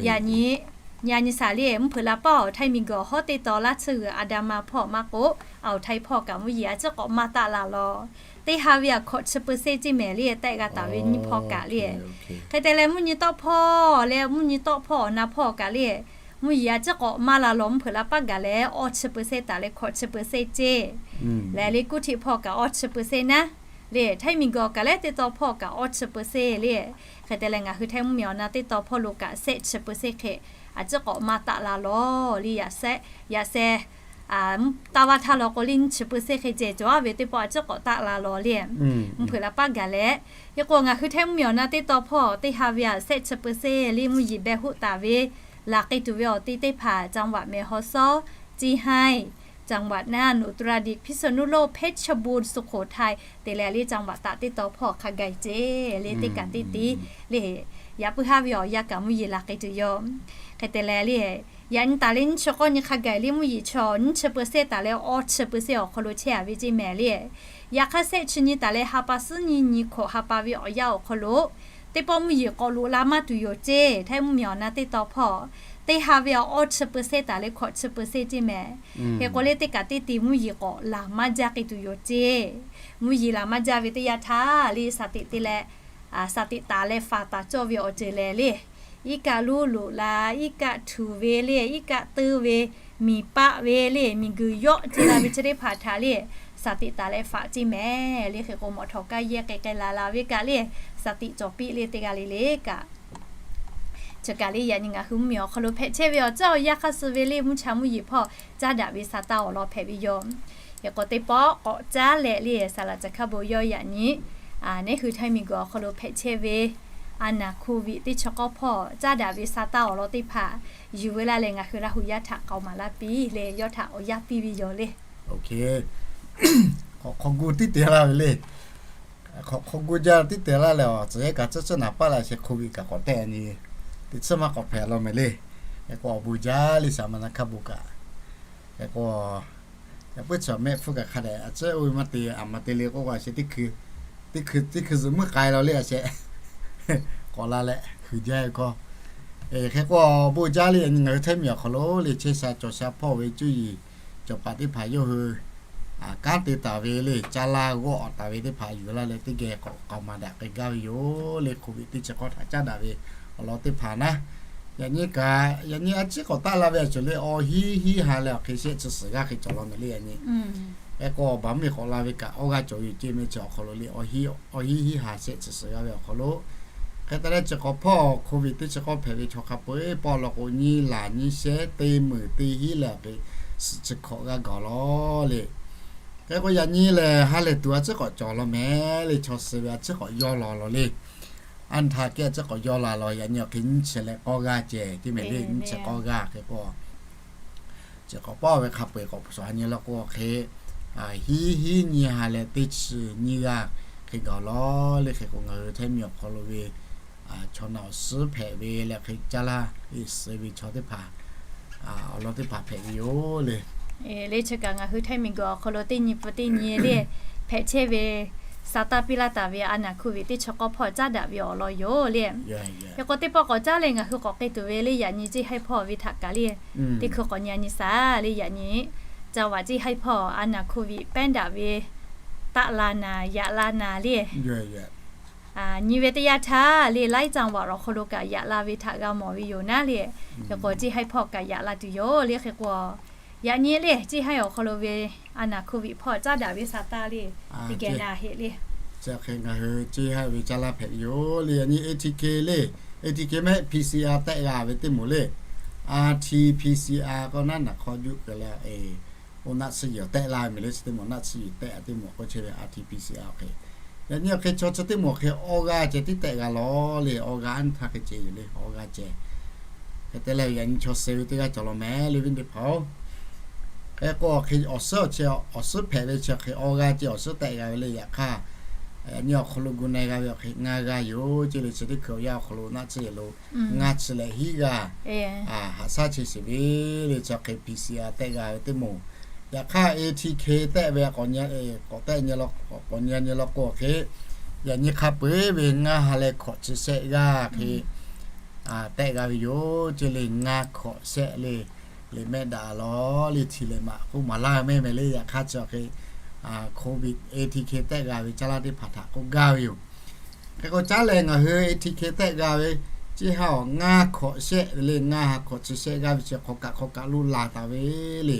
yaꞈ nyi, yaꞈ nyi shaˍ le mvuhˇ hpeuꞈ la paˇ awˬ Htaiˇ miˬguiˬ awˬ hawˉ teˇ taw laˇ tsuhˇ g'uiˬ a da ma hpawˇ maˇ k'o, awˬ Htaiˇ hpawˇ kaꞈ mvuhˇ yeˬ a ciˉ k'awꞈ maˇ taˆ la law. Teˇ ha ve a hkawꞈ chi peuˬ seˇ ceˇ mehˍ le tehˆ g'a taˍ ve nyiˇ hpawˇ kaꞈ le. Hk'e te leh mvuhˇ nyi tawˆ hpawˇ leh mvuhˇ nyi tawˆ hpawˇ awˬ na hpawˇ kaꞈ le, mvuhˇ yeˬ a ciˉ k'awꞈ maˇ la law mvuhˇ hpeuꞈ la paˇ gaˬ leh awˇ chi peuˬ seˇ taˍ leh hkawꞈ chi peuˬ seˇ ceˇ. Leh le kuˇ htiꞈ hpawˇ kaꞈ awˇ chi peuˬ seˇ naˉ le, Htaiˇ miˬguiˬ awˬ kaꞈ leh teˇ taw hpawˇ kaꞈ awˇ chi peuˬ seˇ le. Hk'e te leh ngaˬ hui Htaiˇ mvuhˇmiˬ awˬ na teˇ taw hpawˇ lo kaꞈ shehˆ chi peuˬ seˇ hk'e a ciˉ k'awꞈ maˇ taˆ la law le. Yaꞈ sheh, yaꞈ sheh taˇ vaˇ htaˇ law k'o le nyiˇ chi peuˬ seˇ hk'e ceh cawˬ a ve teˇ pawˆ a ciˉ k'awꞈ taˆ la law le, mvuhˇ hpeuꞈ la paˇ gaˬ leh. Hk'e k'o ngaˬ hui Htaiˇ mvuhˇmiˬ awˬ na teˇ taw hpawˇ teˇ ha ve a shehˆ chi peuˬ seˇ le mvuhˇ yeˬ beh hoˆ taˍ ve laˬ k'ai tuˬ ve awˬ ti teˇ hpaˍ จังหวัดแม่ฮ่องสอน เชียงราย จังหวัดน่าน อุตรดิตถ์ พิษณุโลก เพชรบูรณ์ สุโขทัย te leh le จังหวัด taꞈ teˇ taw hpawˇ hk'a gaˬ ceˇ le teˇ kaꞈ teˇ ti le. Yaꞈ puiˉ haˉ ve awˬ yanˇ kaꞈ mvuhˇ yeˬ laˬ k'ai tuˬ yoˬ. Hk'e te leh le yaꞈ nyi taˍ leh nyiˇ chi k'awˇ nyi hk'a gaˬ le mvuhˇ yeˬ chaw nyiˇ chi peuˬ seˇ taˍ leh awˇ chi peuˬ seˇ awˬ hk'aw lo chehˇ a ve ceˇ mehˍ le. Yaꞈ hk'aˇ shehˆ chi nyi taˍ leh ha pa suhˉ nyi nyi hkawꞈ ha pa ve awˬ yanˇ awˬ hk'aw lo teˇ pawˆ mvuhˇ yeˬ k'awꞈ loꞈ la maˇ tuˬ yoˬ ceˇ. Htaiˇ mvuhˇmiˬ awˬ na teˇ taw hpawˇ teˇ ha ve awˇ chi peuˬ seˇ taˍ leh hkawꞈ chi peuˬ seˇ ceˇ mehˍ. Hk'e k'o le teˇ kaꞈ teˇ ti mvuhˇ yeˬ k'awꞈ laˬ maˇ jaˇ k'ai tuˬ yoˬ ceˇ. Mvuhˇ yeˬ laˬ maˇ jaˇ ve teˇ yanˇ htaˇ le shaˍ tiꞈ te leh, shaˍ tiꞈ taˍ leh faˍ taˍ cawˇ ve awˬ ceuˬ lehˬ le, iˉ kaˆ lonˉ loꞈ la, iˉ kaˆ htu ve le, iˉ kaˆ teu ve, miˬ paˆ ve le, miˬ guiˬ yawˆ ce la ve chi teˇ hpaˍ htaꞈ le shaˍ tiꞈ taˍ leh faˍ ceˇ mehˍ le. Hk'e k'o mawꞈ htawꞈ kaˇ yehˇ k'ai k'ai la la ve kaꞈ le shaˍ tiꞈ cawˬ piˇ le teˇ g'aˇ le le kaꞈ chi kaꞈ le yaꞈ nyi ngaˬ hui mvuhˇmiˬ awˬ hk'aw lo hpehꞈ chehˇ ve awˬ ceuˬ awˬ yanˇ hk'aˇ suh ve le mvuhˇ cha mvuhˇ yeˬ hpawˇ caˉ daꞈ ve sha taˇ awˬ lawn hpehꞈ ve yoˬ. Hk'e k'o teˇ pawˆ k'awꞈ caˉ leh le saˍ laꞈ caˬ hkaˇ bon yawˇ yaꞈ nyi neˉ hui Htaiˇ miˬguiˬ awˬ hk'aw lo hpehꞈ chehˇ ve a naˍ hkoˍ viꞈ teˇ chi k'awˇ hpawˇ caˉ daꞈ ve sha taˇ awˬ lawn teˇ hpaˍ yuˬ veu laˇ leh ngaˬ hui Laˇ huˍ yaˇ htaꞈ k'aoˍ maˍ laˇ piˇ le yawˇ htaꞈ awˬ yaˇ piˇ ve yoˬ le. Hk'aw hk'aw gu tiˉ te laˇ ve le. Hk'aw hk'aw gu jaˇ tiˉ te laˇ leh awˬ tcuhˍ hehˉ kaꞈ tcuhˉ tcuhˉ naˍ paˆ la sheh hkoˍ viꞈ kaꞈ k'awꞈ tehˆ nyi, teˇ tcuhˉ maˇ k'awꞈ hpehꞈ law mehˍ le. Hk'e k'o awˬ bon jaˇ le shaˍ ma na hkaˇ bon kaꞈ. Hk'e k'o yaꞈ puiˉ chaw mehˆ hpfuhˇ kaꞈ hk'a dehꞈ a tcuhˉ oˇ ve maˇ te a ma te le k'oˆ k'o a sheh teˇ hkui, teˇ hkui teˇ hkui zuhꞈ muiˉ k'ai law le a sheh k'awꞈ la leh huiˍ jaˇ ve hkawˇ. Hk'e k'o awˬ bon jaˇ le yaꞈ nyi ngaˬ hui Htaiˇ miˬ awˬ hk'aw lo le chehˇ sha cawˬ sha hpawˇ ve cuˇ yiˍ cawˬ paˍ teˇ hpaˍ yawˇ hui kanˉ te taˍ ve le caˇ laˇ g'awˇ awˬ taˍ ve teˇ hpaˍ yuˬ laˇ leh teˇ geh k'awꞈ k'aoˍ maˍ daꞈ k'ai gaˇ ve yoˬ le. Hkoˍ viꞈ teˇ chi k'awˇ htaꞈ caˉ daꞈ ve awˬ lawn teˇ hpaˍ naˉ, yaꞈ nyi kaꞈ yaꞈ nyi a ciˉ k'awꞈ taˆ la ve a cawˬ le awˬ hiˉ hiˉ ha leh awˬ hk'e shehˆ chi suhˍ g'aˇ hk'e cawˬ law mehˍ le yaꞈ nyi. Hk'e k'o awˬ baˬ mvuhˇ miˬ k'awꞈ la ve kaꞈ awˇ g'aˇ cawˬ ve yoˬ ceˇ mehˍ chi awˬ hk'aw lo le awˬ hiˉ hiˉ ha shehˆ chi suhˍ g'aˇ ve awˬ hk'aw lo Hk'e te leh chi k'awꞈ hpawˇ Covid teˇ chi k'awˇ hpehꞈ ve chaw hk'a peu-eˬ pawˆ law k'o, nyiˇ laˬ nyiˇ shehˉ teˇ meunˍ teˇ hinˉ leh awˬ hk'e suhˍ chi hkawꞈ g'aˇ gaˬ lawˬ le. Hk'e k'o yaꞈ nyi lehˬ ha lehˬ tuˬ a ciˉ k'awꞈ cawˬ law mehˍ le, chaw suh ve a ciˉ k'awꞈ yaw laˬ lawˬ le. Aˉ htaˇ kehˉ a ciˉ k'awꞈ yaw laˬ lawˬ, yaꞈ nyi awˬ hk'e nyiˇ chi leh k'awˇ g'aˇ ceh, teˇ meunˍ le nyiˇ chi k'awˇ g'aˇ hk'e k'o, chi k'awꞈ pawˆ ve hk'a peu-eˬ k'awꞈ shuˍ ha nyi law k'o hk'e, hiˉ hiˉ nyiˇ ha leh teˇ chi nyiˇ g'aˇ hk'e gaˬ lawˬ le. Hk'e k'o ngaˬ hui Htaiˇ miˬ awˬ hk'aw lo ve chaw naˬ awˬ suhˉ hpehꞈ ve leh hk'e caˇ laˇ suh ve chaw teˇ hpaˍ awˬ lawn teˇ hpaˍ hpehꞈ ve yoˬ le. Le chi kaꞈ ngaˬ hui Htaiˇ miˬ guiˬ awˬ hk'aw lo teˇ nyi pfuhˇ teˇ nyi le hpehꞈ chehˇ ve, sa taˇ piˇ laˇ taˍ ve a naˬ Covid teˇ chi k'awˇ hpawˇ caˉ daꞈ ve awˬ lawn yoˬ le. Hk'e k'o teˇ pawˆ k'awꞈ caˉ leh ngaˬ hui k'awꞈ k'ai tuˬ ve le, yaꞈ nyi ceˇ haiˇ hpawˇ ve htaꞈ kaꞈ le, teˇ hkui k'awꞈ nyi a nyi shaˍ le. Yaꞈ nyi ca vaꞈ ceˇ haiˇ hpawˇ a naˬ Covid pehˉ daꞈ ve taˆ la naˍ yaꞈ la naˍ le. Nyi ve teˇ yanˇ htaˇ le laiˉ caˆ vaꞈ awˬ hk'aw lo kaꞈ yaꞈ la ve htaꞈ g'a mawˬ ve yoˬ naˉ le. Hk'e k'o ceˇ haiˇ hpawˇ kaꞈ yaꞈ la tuˬ yoˬ le. Hk'e k'o yaꞈ nyi le ceˇ haiˇ awˬ hk'aw lo ve a naˬ Covid hpawˇ caˉ daꞈ ve sa taˇ le, teˇ geh na heˆ le. Chi hk'e ngaˬ hui ceˇ haiˇ ve caˇ laˇ hpehꞈ ve yoˬ le. Yaꞈ nyi ATK le, ATK mehˆ PCR tehˆ g'a ve teˇ moˍ le, RT-PCR k'o naˉ naˬ hk'aw juˆ keu leh, oˇ naˆ tsuhˇ yeˬ tehˆ laˇ ve mehˍ le. Chi teˇ moˍ naˆ tsuhˇ yeˬ tehˆ teˇ moˍ k'oˆ chehˇ ve RT-PCR hk'e. Yaꞈ nyi awˬ hk'e chaw chi teˇ moˍ hk'e awˇ g'aˇ ceh tiˉ tehˆ g'a lawˬ le. Awˇ g'aˇ aˉ htaˇ hk'e ceh yoˬ le, awˇ g'aˇ ceh. Hk'e te leh yaꞈ nyi chaw suh ve teˇ g'aˇ cawˬ law mehˍ le, viˉ teˇ hpaˍ-oˬ. Hk'e k'o hk'e awˬ suhˉ awˬ chi awˬ suhˉ hpehꞈ ve chi hk'e awˇ g'aˇ ceh awˬ suhˉ tehˆ g'a ve le. Yaꞈ hk'aˇ yaꞈ nyi awˬ hk'aw lo gu na g'a ve awˬ hk'e ngaˇ g'aˇ yoˬ ce le. Chi teˇ hkui awˬ yanˇ awˬ hk'aw lo naˆ tsuhˇ yeˬ lo ngaˇ chi leh hiˉ g'aˇ haꞈ shaˉ chehˇ sheˍ ve le. Chi hk'e PCR tehˆ g'a ve teˇ moˍ. Yaꞈ hk'aˇ ATK tehˆ ve k'awꞈ nyi, k'awꞈ tehˆ nyi, k'awꞈ nyi nyi law k'o hk'e, yaꞈ nyi hk'a peu-eˬ ve ngaˇ ha leh hkawꞈ chi shehˆ g'aˇ hk'e tehˆ g'a ve yoˬ ce le. Ngaˇ hkawꞈ shehˆ le, le mehˆ daꞈ lawˬ le, hti leh maꞈ k'oˆ maˍ laˇ mehˆ mehˍ le. Yaꞈ hk'aˇ chi hk'e Covid ATK tehˆ g'a ve caˇ laˇ teˇ hpaˍ htaꞈ k'oˆ gaˇ ve yoˬ. Hk'e k'o caˉ leh ngaˬ hui ATK tehˆ g'a ve ceˇ ha awˬ ngaˇ hkawꞈ shehˆ ve le, ngaˇ ha hkawꞈ chi shehˆ g'aˇ ve chi hk'awꞈ kaꞈ hk'awꞈ kaꞈ lo laˬ taˍ ve le.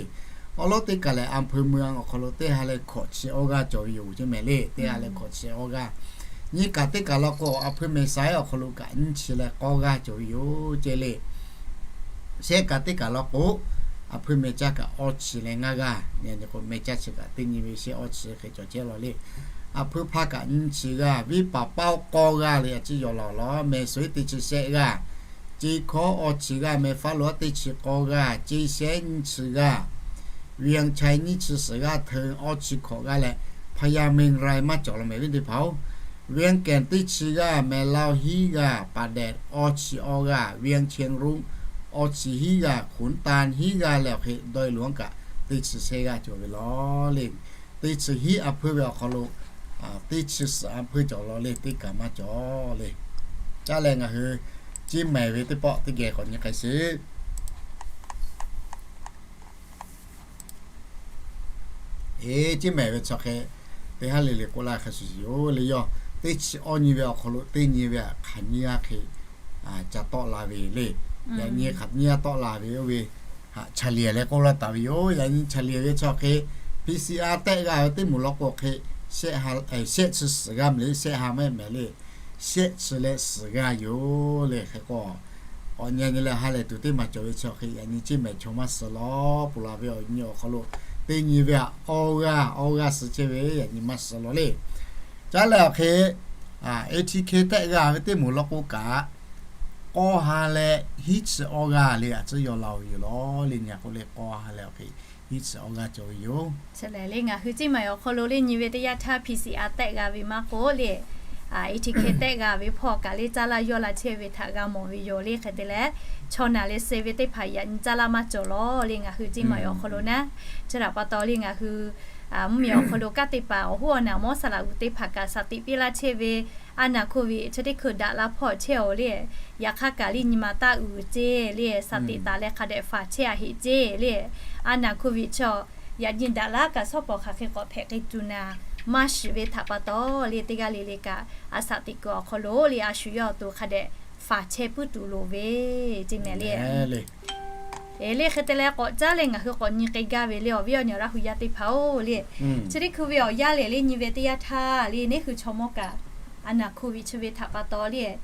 Awˉ lawˉ teˇ kaˬ lehˬ, a hpui mui awˬ hk'aw lo teˇ ha leh hkawꞈ chi awˇ g'aˇ cawˬ ve yoˬ ce mehˍ le. Teˇ ha leh hkawꞈ chi awˇ g'aˇ. Nyiˇ kaꞈ teˇ kaˬ law k'o a hpui mehˍ saiˉ awˬ hk'aw lo kaꞈ nyiˇ chi leh k'awˇ g'aˇ cawˬ ve yoˬ ce le. Shehˆ kaꞈ teˇ kaˬ law k'o, a hpui mehˍ caˇ kaꞈ awˇ chi leh ngaˇ g'aˇ. Yaꞈ nyi k'o mehˍ caˇ chi kaꞈ teˇ nyi ve shehˆ awˇ chi hk'e cawˬ chehˇ lawˬ le. A hpui hpaˇ kaꞈ nyiˇ chi g'aˇ, viˉ paˍ paˇ-oˆ k'awˇ g'aˇ le a ciˉ yaw laˬ lawˬ. Mehˍ suhˍ teˇ chi shehˆ g'aˇ, ceˇ hkawˇ awˇ chi g'aˇ, mehˍ faˉ lo teˇ chi k'awˇ g'aˇ, ceˇ shehˉ nyiˇ chi g'aˇ, Vientiane nyiˇ chi suhˍ g'aˇ, Hteu awˇ chi hkawꞈ g'aˇ leh, Phayameng rai maˇ cawˬ law mehˍ viˉ teˇ hpaˍ-oˬ. Vientiane teˇ chi g'aˇ, Melaw hiˉ g'aˇ, Padet awˇ chi awˇ g'aˇ, Vientiane Rung awˇ chi hiˉ g'aˇ, Khuntan hiˉ g'aˇ leh awˬ hk'e dawˇ-e loˬ-anˉ kaꞈ teˇ chi shehˆ g'aˇ cawˬ ve lawˬ le. Teˇ chi hiˉ a hpui ve awˬ hk'aw lo teˇ chi suhˍ a hpui cawˬ law le, teˇ kaˬ maˇ cawˬ le. Caˉ leh ngaˬ hui Ceˇ mehˍ ve teˇ pawˆ teˇ geh k'awꞈ nyi k'ai sheˍ. Eˬ, ceˇ mehˍ ve chi hk'e teˇ haˉ le le k'oˆ laˇ hk'a shuˍ shuˍ yoˬ le. Yawˇ teˇ chi awˇ nyi ve awˬ hk'aw lo teˇ nyi ve hk'aˬ nyiˇ g'aˇ hk'e ca tawˆ la ve le. Yaꞈ nyi hk'aˬ nyiˇ g'aˇ tawˆ la ve oˇ ve haꞈ เฉลี่ย leh k'oˆ laˇ taˍ ve yoˬ. Yaꞈ nyi เฉลี่ย ve chi hk'e PCR tehˆ g'a ve teˇ moˍ law k'o hk'e, shehˆ chi suhˍ g'aˇ mehˍ le, shehˆ ha mehˆ mehˍ le, shehˆ chi leh suhˍ g'aˇ yoˬ le. Hk'e k'o, awˬ nyi nyi leh ha lehˬ tuˬ teˇ maˬ cawˬ ve chi hk'e yaꞈ nyi ceˇ mehˍ chaw maˇ suh law. Ponˬ laˬ ve awˬ nyi awˬ hk'aw lo teˇ nyi ve haꞈ awˇ g'aˇ awˇ g'aˇ suh chehˇ ve yaꞈ nyi maˇ suh law le. Caˉ leh awˬ hk'e ATK tehˆ g'a ve teˇ moˍ law k'o kaꞈ, k'awˇ ha leh hiˉ chi awˇ g'aˇ le a tcuhˉ yaw la-oˬ ve yoˬ law le. Nyi k'o le k'awˇ ha leh awˬ hk'e hiˉ chi awˇ g'aˇ cawˬ ve yoˬ. Chi lehˬ le ngaˬ hui ceˇ mehˍ awˬ hk'aw lo le nyi ve teˇ yanˇ htaˇ PCR tehˆ g'a ve maˇ k'oˆ le, ATK tehˆ g'a ve hpawˇ kaꞈ le caˇ laˇ yawˇ la chehˇ ve htaꞈ g'a mawˬ ve yoˬ le. Hk'e te leh, chaw naˬ leh suh ve teˇ hpaˍ yaꞈ nyi caˇ laˇ maˇ cawˬ law le ngaˬ hui ceˇ mehˍ awˬ hk'aw lo naˉ. Chi htaꞈ pa taw le ngaˬ hui mvuhˇmiˬ awˬ hk'aw lo kanˉ te paˍ awˬ hoˉ awˬ naˬ mawˇ saˍ laꞈ g'uˬ teˇ hpaˍ kaꞈ saˍ tiꞈ piˇ laˇ chehˇ ve a naˬ hkoˇ ve chi teˇ hkui daꞈ la hpawˇ chehˇ-oˬ le. Yaꞈ hk'aˇ kaꞈ le nyi ma taˇ uiˍ ceˇ le, saˍ tiꞈ taˍ leh hk'a dehꞈ faˍ chehˇ a heꞈ ceˇ le. A naˬ hkoˇ ve chaw yaꞈ nyi daꞈ laˇ kaꞈ shawˉ pawˍ hk'aˬ hk'e k'awꞈ hpehꞈ k'ai tuˬ naˍ maˇ shiˍ ve htaꞈ pa taw le teˇ g'aˇ le le kaꞈ a saˍ tiꞈ kuiˬ awˬ hk'aw lo le a shu yawˇ awˬ to hk'a dehꞈ faˍ chehˇ puiˉ tuˬ loˍ ve ceˇ mehˍ le. Eˬ le hk'e te leh k'awꞈ caˉ leh ngaˬ hui k'awꞈ nyi k'ai gaˇ ve le awˬ viˉ awˬ nyi Laˇ hu yaˇ teˇ hpaˍ-oˬ le. Chi teˇ hkui ve awˬ yanˇ lehˬ le nyi ve teˇ yanˇ htaˇ le neˉ hui chaw mawˇ kaꞈ a naˬ โควิด chi ve htaꞈ pa taw le,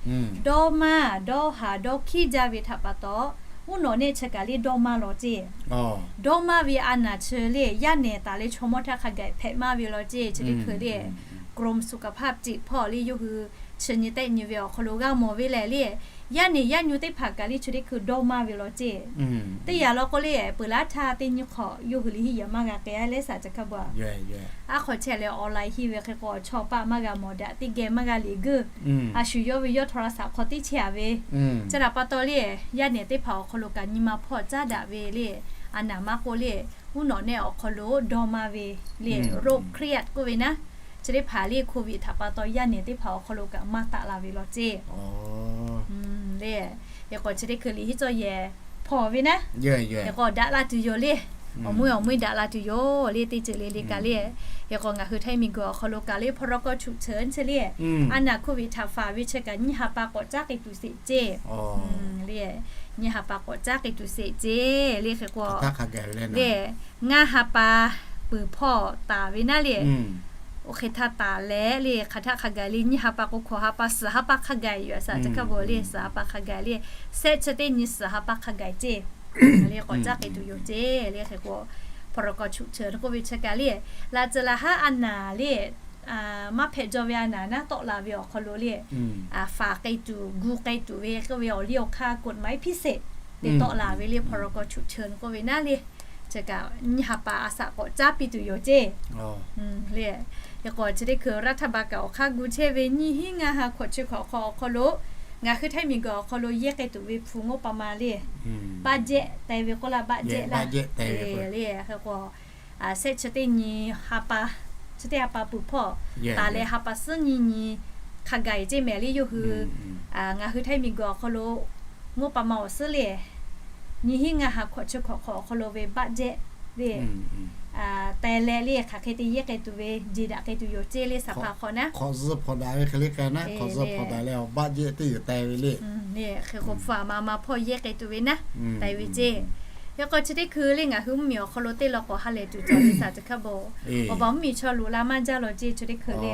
dawˇ maˇ dawˇ haˍ dawˇ hkiˉ jaˇ ve htaꞈ pa taw, uˉ nawꞈ nehˆ chi kaꞈ le dawˇ maˇ law ceˇ. Dawˇ maˇ ve a naˬ chi le yaˇ nehˬ taˍ leh chaw mawˇ htaˇ hk'a gaˬ hpehꞈ maˇ ve law ceˇ. Chi teˇ hkui le กรมสุขภาพจิต hpawˇ le yawˇ hui chi nyi tehˆ nyi ve awˬ hk'aw lo g'a mawˬ ve lehˬ le, yaˇ nehˬ yaˇ nyu teˇ hpaˍ kaꞈ le chi teˇ hkui dawˇ maˇ ve law ceˇ. Teˇ yanˇ law k'o le, peuˬ laˇ htaˇ teˇ nyi hk'awꞈ yawˇ hui liꞈ hiˆ yaꞈ maˇ g'a k'ai leh saˍ ca hkaˇ bawˬ. Aˉ hk'aw chehˇ leh online hiˆ ve hk'e k'o chaw paˆ maˇ g'a mawˬ daꞈ, teˇ geh maˇ g'a liꞈ guˇ. A shu yawˇ ve yawˇ โทรศัพท์ hk'aw teˇ chehˇ a ve, chi htaꞈ pa taw le, yaˇ nehˬ teˇ hpaˍ awˬ hk'aw lo kaꞈ nyi ma hpawˇ caˉ daꞈ ve le, a naˬ maˇ k'oˆ le, uˉ nawꞈ nehˆ awˬ hk'aw lo dawˇ maˇ ve le, โรคเครียด k'oˆ ve naˉ, chi teˇ hpaˍ le โควิด htaꞈ pa taw yaˇ nehˬ teˇ hpaˍ awˬ hk'aw lo kaꞈ maˇ taˆ la ve law ceˇ. Le, hk'e k'o chi teˇ hkui liꞈ hiˆ cawˇ yehˬ hpawˇ ve naˉ, hk'e k'o daꞈ la tuˬ yoˬ le. Awˬ meuˇ awˬ meuˇ daꞈ la tuˬ yoˬ le, teˇ ceuˬ le le kaꞈ le. Hk'e k'o ngaˬ hui Htaiˇ miˬguiˬ awˬ hk'aw lo kaꞈ le พรก ฉุกเฉิน chi le, a naˬ โควิด htaꞈ faˍ ve chi kaꞈ nyiˇ ha pa k'awꞈ caˉ k'ai tuˬ sheˍ ceˇ. Le, nyiˇ ha pa k'awꞈ caˉ k'ai tuˬ sheˍ ceˇ le. Hk'e k'o le, ngaˇ ha pa peuˬ hpawˇ taˍ ve naˉ le, oˇ hk'e htaˇ taˍ leh le, hk'aˬ htaˇ hk'a gaˬ le, nyiˇ ha pa k'o hkawꞈ ha pa suhˍ ha pa hk'a gaˬ yoˬ a saˍ ca hkaˇ bawˬ le, suhˍ ha pa hk'a gaˬ le, sehˆ chi teˇ nyi suhˍ ha pa hk'a gaˬ ceˇ. Le k'awꞈ caˉ k'ai tuˬ yoˬ ceˇ le. Hk'e k'o พรก ฉุกเฉิน k'oˆ ve chi kaꞈ le, laꞈ ceuˬ laꞈ haˉ a naˬ le, maˇ hpehꞈ jaw ve a naˬ naˉ tawˆ la ve awˬ hk'aw lo le, faˍ k'ai tuˬ gu k'ai tuˬ ve k'oˆ ve awˬ liˇ awˬ hk'aˇ กฎหมายพิเศษ le tawˆ la ve le พรก ฉุกเฉิน k'oˆ ve naˉ le, chi kaꞈ nyiˇ ha pa a shaꞈ k'awꞈ caˉ piˇ tuˬ yoˬ ceˇ. Le, hk'e k'o chi teˇ hkui รัฐบาล kaꞈ awˬ hk'aˇ gu chehˇ ve nyiˇ hinˉ ngaˇ ha hkawꞈ chi hkawꞈ hk'aw awˬ hk'aw lo ngaˬ hui Htaiˇ miˬguiˬ awˬ hk'aw lo yehˇ k'ai tuˬ ve hpu งบประมาณ le, budget tehˬ ve k'oˆ laˇ, budget laˇ le. Hk'e k'o sehˆ chi teˇ nyi ha pa, chi teˇ ha pa peuˬ hpawˇ taˍ leh ha pa suhˉ nyi nyi hk'a gaˬ ceˇ mehˍ le. Yawˇ hui ngaˬ hui Htaiˇ miˬguiˬ awˬ hk'aw lo งบประมาณ awˬ suhˉ le, nyiˇ hinˉ ngaˇ ha hkawꞈ chi hkawꞈ hk'aw awˬ hk'aw lo ve budget le, teh leh le hk'aˬ hk'e te yehˇ k'ai tuˬ ve jeˬ daꞈ k'ai tuˬ yoˬ ceˇ le. Saˍ hpaˍ hk'awꞈ naˉ hk'awꞈ zuhˆ hpawꞈ daꞈ ve hk'e le k'ai naˉ, hk'awꞈ zuhˆ hpawꞈ daꞈ leh awˬ budget teˇ yuˬ teh ve le. Hk'e k'o hpu a ma ma hpawˇ yehˇ k'ai tuˬ ve naˉ teh ve ceˇ. Hk'e k'o chi teˇ hkui le ngaˬ hui mvuhˇmiˬ awˬ hk'aw lo teˇ law k'awꞈ ha lehˬ tuˬ cawˬ ve saˍ ca hkaˇ bawˬ. Awˬ baˬ mvuhˇmiˬ chaw loꞈ la maˇ jaˇ law ceˇ chi teˇ hkui le.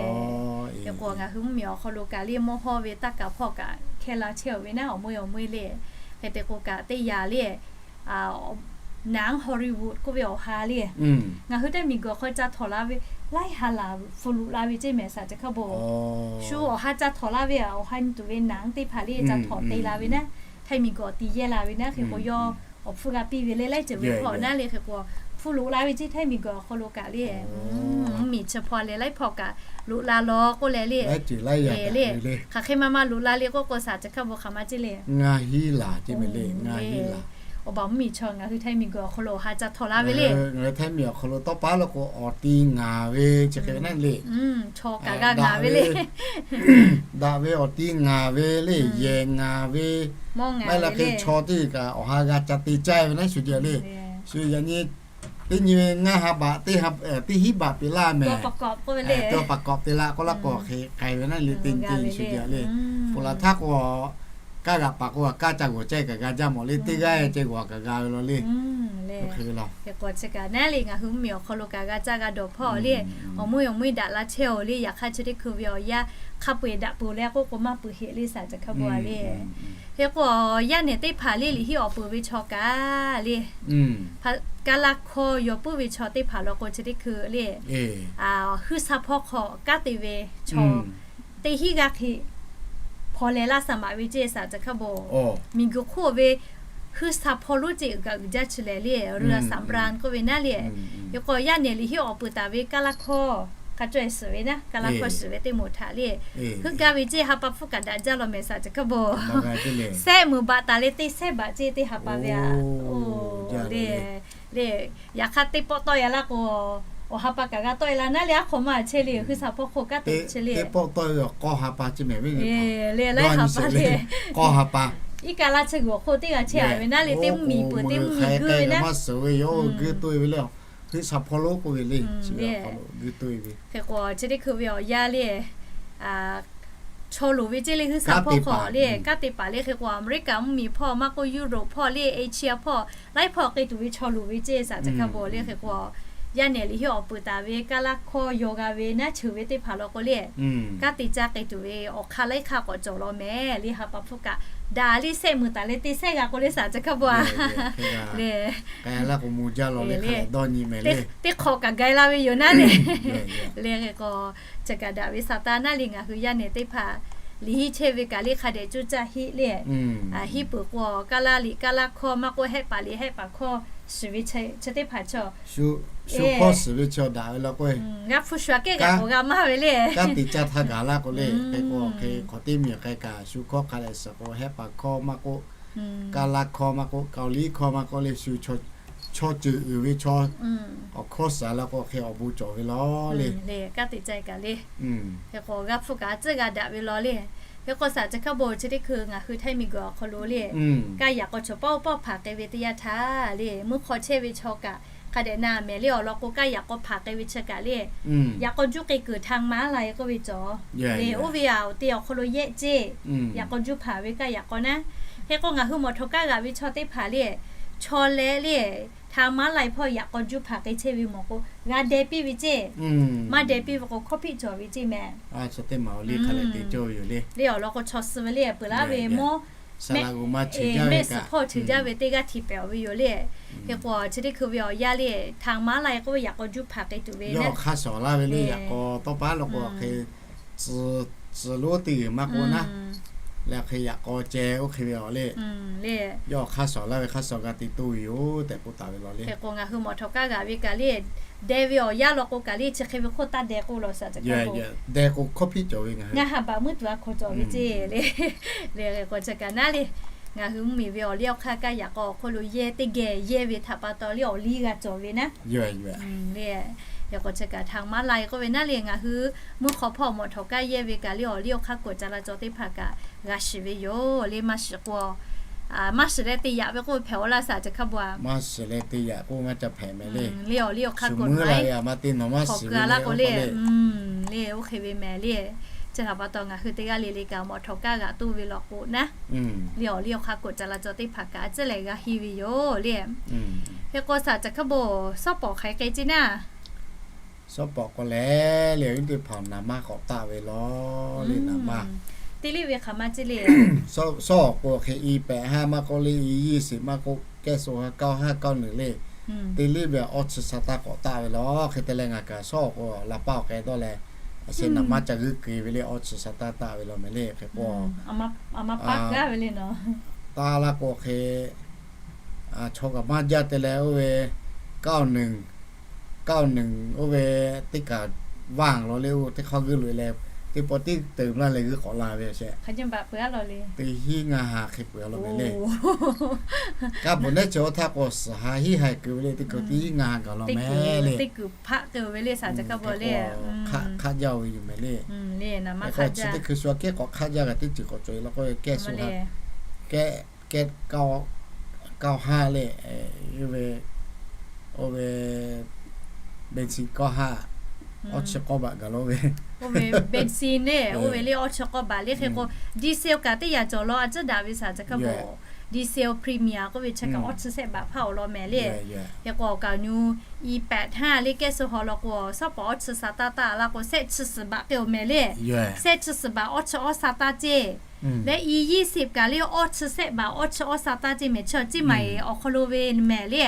Hk'e k'o ngaˬ hui mvuhˇmiˬ awˬ hk'aw lo kaꞈ le mawˇ hawˇ ve taˇ kaˍ hpawˇ kaꞈ hkehˇ la chehˇ ve naˉ, awˬ meuˇ awˬ meuˇ le. Hk'e te k'o kaꞈ teˇ yanˇ le, naˍ Hollywood k'oˆ ve awˬ ha le, ngaˬ hui Htaiˇ miˬguiˬ awˬ hk'aw ca htawnˍ la ve laiˉ ha laˬ hpu loꞈ la ve ceˇ mehˍ saˍ ca hkaˇ bawˬ. Shu awˬ ha ca htawnˍ laˇ ve, awˬ ha nyi tuˬ ve naˍ teˇ hpaˍ le ca htawnˍ te la ve naˉ, Htaiˇ miˬguiˬ awˬ ti yehˇ la ve naˉ. Hk'e k'o yawˇ awˬ hpfuhˇ g'a piˇ ve le laiˉ ceuˬ ve hpawˇ naˉ le. Hk'e k'o hpu loꞈ la ve ceˇ Htaiˇ miˬguiˬ awˬ hk'aw lo kaꞈ le, mvuhˇmiˬ chi hpawˇ leh laiˉ hpawˇ kaꞈ loꞈ la law k'oˆ leh le, le hk'aˬ hk'e ma ma loꞈ la le k'oˆ k'o saˍ ca hkaˇ bawˬ hk'aˬ ma ceˇ le. Ngaˬ hiˉ laˬ ceˇ mehˍ le, ngaˬ hiˉ laˬ. Awˬ baˬ mvuhˇmiˬ chaw ngaˬ hui Htaiˇ miˬguiˬ awˬ hk'aw lo awˬ ha ca htawnˍ la ve le. Ngaˬ hui Htaiˇ miˬ awˬ hk'aw lo tawˇ paˉ lo k'o awˬ ti ngaˬ ve chi hk'e ve naˉ le. Chaw kaꞈ g'a ngaˬ ve le. Daꞈ ve awˬ ti ngaˬ ve le, yehˬ ngaˬ ve, maˇ heˆ la hk'e chaw teˇ kaꞈ awˬ ha g'a ca te caˇ ve naˉ shu jaˇ le. Shu yaꞈ nyi teˇ nyi ve ngaˇ ha baꞈ teˇ hiˉ baꞈ peꞈ laˇ mehˍ. Teˇ pa kawꞈ te laˇ k'oˆ laˇ k'o hk'e k'ai ve naˉ le, teˇ nyi teˇ nyi shu jaˇ le. Peuˬ laˬ htaˇ k'o kaˇ g'aꞈ paˍ k'o kaˇ ca g'awˬ ceh kaꞈ g'a jaˇ mawˬ le, teˇ g'aˇ ceh g'awˬ kaꞈ g'a ve law le. Hk'e k'o chi kaꞈ naˉ le ngaˬ hui mvuhˇmiˬ awˬ hk'aw lo kaꞈ g'a caˇ g'a dawˬ hpawˇ le, awˬ meuˇ awˬ meuˇ daꞈ la chehˇ-oˬ le. Yaꞈ hk'aˇ chi teˇ hkui ve awˬ yanˇ hk'a peu-eˬ daꞈ peuˬ leh k'oˆ k'o maˇ peuˬ heˆ le saˍ ca hkaˇ bawˬ le. Hk'e k'o yaˇ nehˬ teˇ hpaˍ le liꞈ hiˆ awˬ peuˬ ve chaw kaꞈ le, kaˇ laˇ hkawˇ yaw puiˉ ve chaw teˇ hpaˍ law k'o chi teˇ hkui le, huiˉ sa hpawˇ hk'aw kanˉ te ve chaw teˇ hinˉ g'aˇ hk'e hpaw leh laˇ saˍ maˍ ve ceˇ saˍ ca hkaˇ bawˬ. Miˬguiˬ hk'oˆ ve huiˉ sa hpawˇ lonˉ ceˇ uiˍ kaꞈ uiˍ jaˇ chi lehˬ le, เรือสำราญ k'oˆ ve naˉ le. Hk'e k'o yaˇ nehˬ liꞈ hiˆ awˬ peuˬ taˍ ve kaˇ laˇ hkawˇ hk'a caweh suhˍ ve naˉ, kaˇ laˇ hkawˇ suhˍ ve teˇ moˍ htaꞈ le, heuˆ gaˇ ve ceˇ ha pa hpfuhˇ kaꞈ daꞈ jaˇ law mehˍ saˍ ca hkaˇ bawˬ. Sehˆ meuˍ baꞈ taˍ leh teˇ sehˆ baꞈ ceˇ teˇ ha pa ve a. Le, le, yaꞈ hk'aˇ teˇ pawˆ tawˆ ya laˇ k'o, awˬ ha pa kaꞈ g'a tawˆ e la naˉ le, aˉ hk'aw maˇ chehˇ le, huiˉ sa hpawˇ hk'oˆ kanˉ te chehˇ le. Teˇ pawˆ tawˆ ve awˬ k'awˇ ha pa ceˇ mehˍ ve le, laiˉ ha pa le, k'awˇ ha pa. Iˉ kaˆ laˇ chi g'uiˬ awˬ hk'oˆ teˇ g'aˇ chehˇ ve naˉ le, teˇ mvuhˇmiˬ peuˬ teˇ mvuhˇmiˬ guˇ ve naˉ, maˇ suhˍ ve yoˬ, guˇ toˆ e ve le. Huiˉ sa hpawˇ lonˉ k'oˆ ve le, guˇ toˆ e ve. Hk'e k'o chi teˇ hkui ve awˬ yanˇ le, chaw loˍ ve ceˇ le, huiˉ sa hpawˇ hk'aw le kanˉ te paˍ le. Hk'e k'o Aˍmeˍriˆkaˍ mvuhˇmiˬ hpawˇ maˇ k'oˆ Europe hpawˇ le, Asia hpawˇ laiˉ hpawˇ k'ai tuˬ ve chaw loˍ ve ceˇ saˍ ca hkaˇ bawˬ le. Hk'e k'o yaˇ nehˬ liꞈ henˇ awˬ peuˬ taˍ ve kaˇ laˇ hkawˇ yaw g'a ve naˉ cheuˬ ve teˇ hpaˍ law k'o le, kanˉ te caˇ k'ai tuˬ ve awˬ hk'aˇ laiˉ hk'aˇ k'awꞈ cawˬ law mehˍ le. Ha pa hpfuhˇ kaꞈ daꞈ le sehˆ meuˬ taˍ leh te sehˆ g'a k'o le, saˍ ca hkaˇ bon a le, teˇ hk'awꞈ kaꞈ gai laˇ ve yoˬ naˉ le. Le k'o, chi kaꞈ daꞈ ve sa taˇ naˉ le, ngaˬ hui yaˇ nehˬ teˇ hpaˍ liꞈ henˇ chehˇ ve kaꞈ le hk'a dehꞈ coˇ caˇ heˆ le. Henˇ peuˬ k'o, kaˇ laˇ liꞈ kaˇ laˇ hkawˇ maˇ k'oˆ, hehˆ paˍ liꞈ hehˆ paˍ hkawˇ shiˍ ve chi teˇ hpaˍ chaw shu hkawˇ shiˍ ve chi daꞈ ve law k'o, g'a hpu shu aꞈ kehˉ g'a k'awꞈ g'a maˇ ve le. Kanˉ te caˇ htaˇ gaˬ laˇ k'o le, hk'e k'o hk'e hk'awꞈ teˇ miˬ k'ai kaꞈ shu hkawˇ hk'a dehꞈ shiˍ k'o, hehˆ paˍ hkawˇ maˇ k'oˆ, kaˇ laˇ hkawˇ maˇ k'oˆ, Kaoˍliˇ hkawˇ maˇ k'oˆ le, shu chaw ceuˬ uiˍ ve chaw awˬ hkawˇ shiˍ laˇ k'o, hk'e awˬ bon cawˬ ve law le. Kanˉ te caˇ kaꞈ le, hk'e k'o g'a hpu kaꞈ a tcuhˉ g'a daꞈ ve law le. Hk'e k'o saˍ ca hkaˇ bon chi teˇ hkui ngaˬ hui Htaiˇ miˬguiˬ awˬ hk'aw lo le, kaˇ yaꞈ k'aw chaw pawˆ pawˆ hpanˍ k'ai ve teˇ yanˇ htaˇ le, mvuhˇ hk'aw chehˇ ve chaw kaꞈ hk'a dehꞈ na mehˍ le. Awˬ lawn k'o, kaˇ yaꞈ k'aw hpanˍ k'ai ve chi kaꞈ le, yaꞈ k'aw juˇ k'ai kuiˬ ทางม้าลาย k'oˆ ve cawˬ le, oˇ ve aꞈ awˬ te awˬ hk'aw lo yehˆ ceˇ, yaꞈ k'aw juˇ hpanˍ ve kaˇ yaꞈ k'aw naˉ. Hk'e k'o ngaˬ hui mawˬ htawꞈ kaˇ g'aꞈ ve chaw teˇ hpaˍ le, chaw leh le, ทางม้าลาย hpawˇ yaꞈ k'aw juˇ hpanˍ k'ai chehˇ ve mawˬ k'o, g'a deh piˇ ve ceˇ. Maˇ deh piˇ ve k'o, hkawˇ hpiˆ cawˬ ve ceˇ mehˍ. Le awˬ lawn k'o, chaw suh ve le peuˬ laˇ ve mawˇ mehˆ suhˍ hpawˇ cheuˬ jaˇ ve teˇ g'aˇ hti pehˍ awˬ ve yoˬ le. Hk'e k'o chi teˇ hkui ve awˬ yaˇ le, ทางม้าลาย k'oˆ ve yaꞈ k'aw juˇ hpaˍ k'ai tuˬ ve le, awˬ hk'aˇ shawˍ laˇ ve le, yaꞈ k'aw tawˇ paˉ law k'o, tcuh tcuh lonˉ teˇ g'uiˬ maˇ k'oˆ naˉ, leh hk'e yaꞈ k'aw ceh oˇ hk'e ve awˬ le, yawˇ awˬ hk'aˇ shawˍ laˇ ve hk'aˇ shawˍ g'a te toˇ ve yoˬ tehꞈ k'oˆ taˍ ve law le. Hk'e k'o ngaˬ hui mawˬ htawꞈ kaˇ g'aꞈ ve kaꞈ le, deh ve awˬ yaˇ law k'o kaꞈ le, chi hk'e ve hk'oˆ taˇ deh k'oˆ law saˍ ca hkaˇ bon. Deh k'o hkawˇ hpiˆ cawˬ ve ngaˬ hui ngaˇ ha baꞈ muiˉ tuˬ a hkawˍ cawˬ ve ceˇ le. Le k'o chi kaꞈ naˉ le, ngaˬ hui mvuhˇmiˬ ve awˬ liˇ awˬ hk'aˇ kaˇ yaꞈ k'aw awˬ hk'oˆ lo yehˇ teˇ geh yehˇ ve htaꞈ pa taw le awˬ liˇ g'a cawˬ ve naˉ. Le, hk'e k'o chi kaꞈ ทางม้าลาย k'oˆ ve naˉ le, ngaˬ hui mvuhˇ hk'aw hpawˇ mawˬ htawꞈ kaˇ yehˇ ve kaꞈ le awˬ liˇ awˬ hk'aˇ k'awꞈ ca la caw teˇ hpaˍ kaꞈ g'a shiˍ ve yoˬ le. Maˇ shiˍ k'o, maˇ shiˍ leh te yaꞈ ve k'oˆ ve hpehꞈ-aw laˇ saˍ ca hkaˇ bon a. Maˇ shiˍ leh te yaꞈ k'oˆ ngaˇ ca hpehꞈ mehˍ le. Le awˬ liˇ awˬ hk'aˇ k'awꞈ maˇ te nawˬ maˇ shiˍ ve le k'oˆ le, le oˇ hk'e ve mehˍ le. Chi htaꞈ pa taw ngaˬ hui teˇ g'aˇ le le kaꞈ mawˬ htawꞈ kaˇ g'aꞈ toˇ ve law k'o naˉ, le awˬ liˇ awˬ hk'aˇ k'awꞈ ca la caw teˇ hpaˍ kaꞈ a ciˉ leh g'a henˇ ve yoˬ le. Hk'e k'o saˍ ca hkaˇ bon, sawˉ pawˍ hk'aiˍ k'ai ceˇ naˉ. Sawˉ pawˍ k'o leh le, awˬ viˉ teˇ hpaˍ naˍ manˇ k'awꞈ taˆ ve law le, naˍ manˇ. Teˇ liˇ ve hk'aˬ ma ceˇ le. Sawˉ awˬ k'o hk'e i pehꞈ haˉ maˇ k'oˆ le, i yiˇ shiˍ maˇ k'oˆ, kehˉ suh ha kaoˇ haˉ kaoˇ nuiˬ le, teˇ liˇ ve awˇ chi sa taˇ k'awꞈ taˆ ve law. Hk'e te leh ngaˬ kaꞈ sawˉ awˬ k'o la paˇ awˬ k'ai dawˇ leh, a sheh naˍ manˇ ca g'uiˇ keu ve le, awˇ chi sa taˇ taˆ ve law mehˍ le. Hk'e k'o, taˇ laˇ k'o hk'e, chaw kaꞈ maˇ jaˇ te leh oˇ ve, kaoˇ nuiˬ, kaoˇ nuiˬ oˇ ve teˇ kaˬ vaˇ law le, oˇ teˇ hk'awˇ g'uiˇ loꞈ e leh, teˇ pawˆ tiˉ teuꞈ mlaˇ leh g'uiˇ k'awꞈ la ve a sheh. Teˇ hinˉ ngaˇ ha hk'e peuˬ a law mehˍ le. Kaˇ bvuhꞈ nehˉ chi oˇ htaˇ k'o suhˍ ha hinˉ ha keu ve le, teˇ keu teˇ hinˉ ngaˇ ha gaˬ law mehˍ le. Teˇ kuiˬ hpaˆ keu ve le saˍ ca hkaˇ bon le. Hk'aˆ jaˇ ve yoˬ mehˍ le. Chi teˇ hkui shu aꞈ kehˉ k'awꞈ hk'aˆ jaˇ g'a teˇ ceuˬ k'awꞈ cawˬ e law k'o, kehˉ suh ha, kehˉ, kehˉ kaoˇ haˉ le, oˇ ve, oˇ ve bensin kawˇ haˉ, awˇ chi k'awˇ baꞈ gaˬ law ve. Oˇ ve bensin le, oˇ ve le awˇ chi k'awˇ baꞈ le. Hk'e k'o diesel kaꞈ teˇ yaꞈ cawˬ law a ciˉ daꞈ ve saˍ ca hkaˇ bon. Diesel premium k'oˆ ve chi kaꞈ awˇ chi sehˆ baꞈ hpaˇ awˬ lawn mehˍ le. Hk'e k'o awˬ kaˍ awˬ nyu i pehꞈ haˉ le kehˉ suh haw law k'o, sawˉ pawˍ awˇ chi sa taˇ taˇ laˇ k'o, sehˆ chi suhˍ baꞈ k'ai-oˬ mehˍ le. Sehˆ chi suhˍ baꞈ awˇ chi awˇ sa taˇ ceˇ. Leh i yiˇ shiˍ kaꞈ le awˇ chi sehˆ baꞈ awˇ chi awˇ sa taˇ ceˇ mehˍ, chi awˬ ciˉ maˬ e awˬ hk'aw lo ve mehˍ le.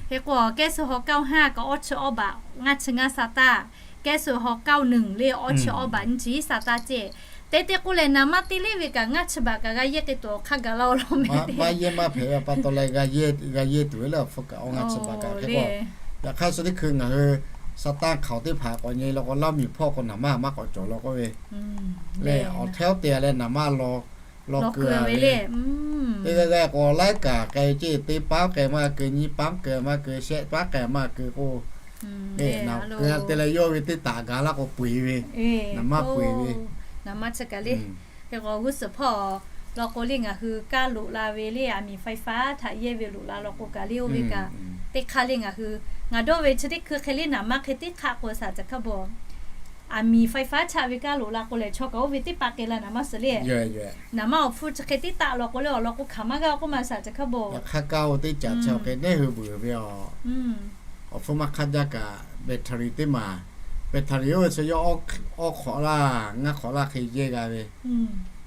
Hk'e k'o kehˉ suh haw kaoˇ haˉ kaꞈ awˇ chi awˇ baꞈ ngaˇ chi ngaˇ sa taˇ, kehˉ suh haw kaoˇ nuiˬ le awˇ chi awˇ baꞈ nyiˇ chi sa taˇ ceˇ. Te te k'oˆ lehˬ, naˍ manˇ teˇ liˇ ve kaꞈ ngaˇ chi baꞈ kaꞈ g'a yehˇ k'ai tuˬ awˬ hk'aˇ gaˬ laˇ-oˬ law mehˍ le. Maˇ yehˇ maˇ hpehꞈ ve pa taw leh, g'a yehˇ tuˬ ve le awˬ hpfuhˇ kaꞈ awˇ ngaˇ chi baꞈ kaꞈ hk'e k'o, yaꞈ hk'aˇ suh teˇ hkui ngaˬ hui sa taˇ hk'aoˍ teˇ hpaˍ k'awꞈ nyi law k'o, laˇ miˬ hpawˇ k'o naˍ manˇ maˇ k'awꞈ cawˬ law k'oˆ ve le, awˬ hteˇ awˇ te leh naˍ manˇ law, law keu ve le. Teˇ g'aˇ g'aˇ k'o laiˉ kaꞈ k'ai ceˇ, teˇ paˉ k'ai maˇ keu, nyiˇ paˉ keu maˇ keu, shehˆ paˉ k'ai maˇ keu k'o, naˍ keu te leh yawˇ ve teˇ taꞈ gaˬ laˇ k'o peu eˬ ve, naˍ manˇ peu eˬ ve, naˍ manˇ chi kaꞈ le. Hk'e k'o g'uˇ suhˍ hpawˇ law k'o le ngaˬ hui kaˇ loꞈ la ve le, aˬ miˍ ไฟฟ้า htaꞈ yehˇ ve loꞈ la law k'o kaꞈ le oˇ ve kaꞈ teˇ hk'aˇ le ngaˬ hui, ngaˬ dawˇ ve chi teˇ hkui hk'e le naˍ manˇ hk'e teˇ hk'aˆ k'o saˍ ca hkaˇ bon, aˬ miˍ ไฟฟ้า chaꞈ ve kaˇ loꞈ la k'o lehˬ, chaw kaꞈ oˇ ve teˇ pa k'ai la naˍ manˇ suhˍ le. Naˍ manˇ awˬ hpfuhˇ chi hk'e tiˉ taˆ law k'o le awˬ lawn k'o hk'aˬ maˇ g'aˇ k'oˆ ma saˍ ca hkaˇ bon. Yaꞈ hk'aˇ kaˇ oˇ teˇ caꞈ chi awˬ hk'e nehˉ hui beuꞈ ve awˬ awˬ hpfuhˇ maˇ hk'aˇ jaˇ kaꞈ, battery teˇ maˬ, battery oˇ ve chi yawˇ awˇ hk'awꞈ laˇ ngaˇ hk'awꞈ laˇ hk'e yehˇ g'a ve,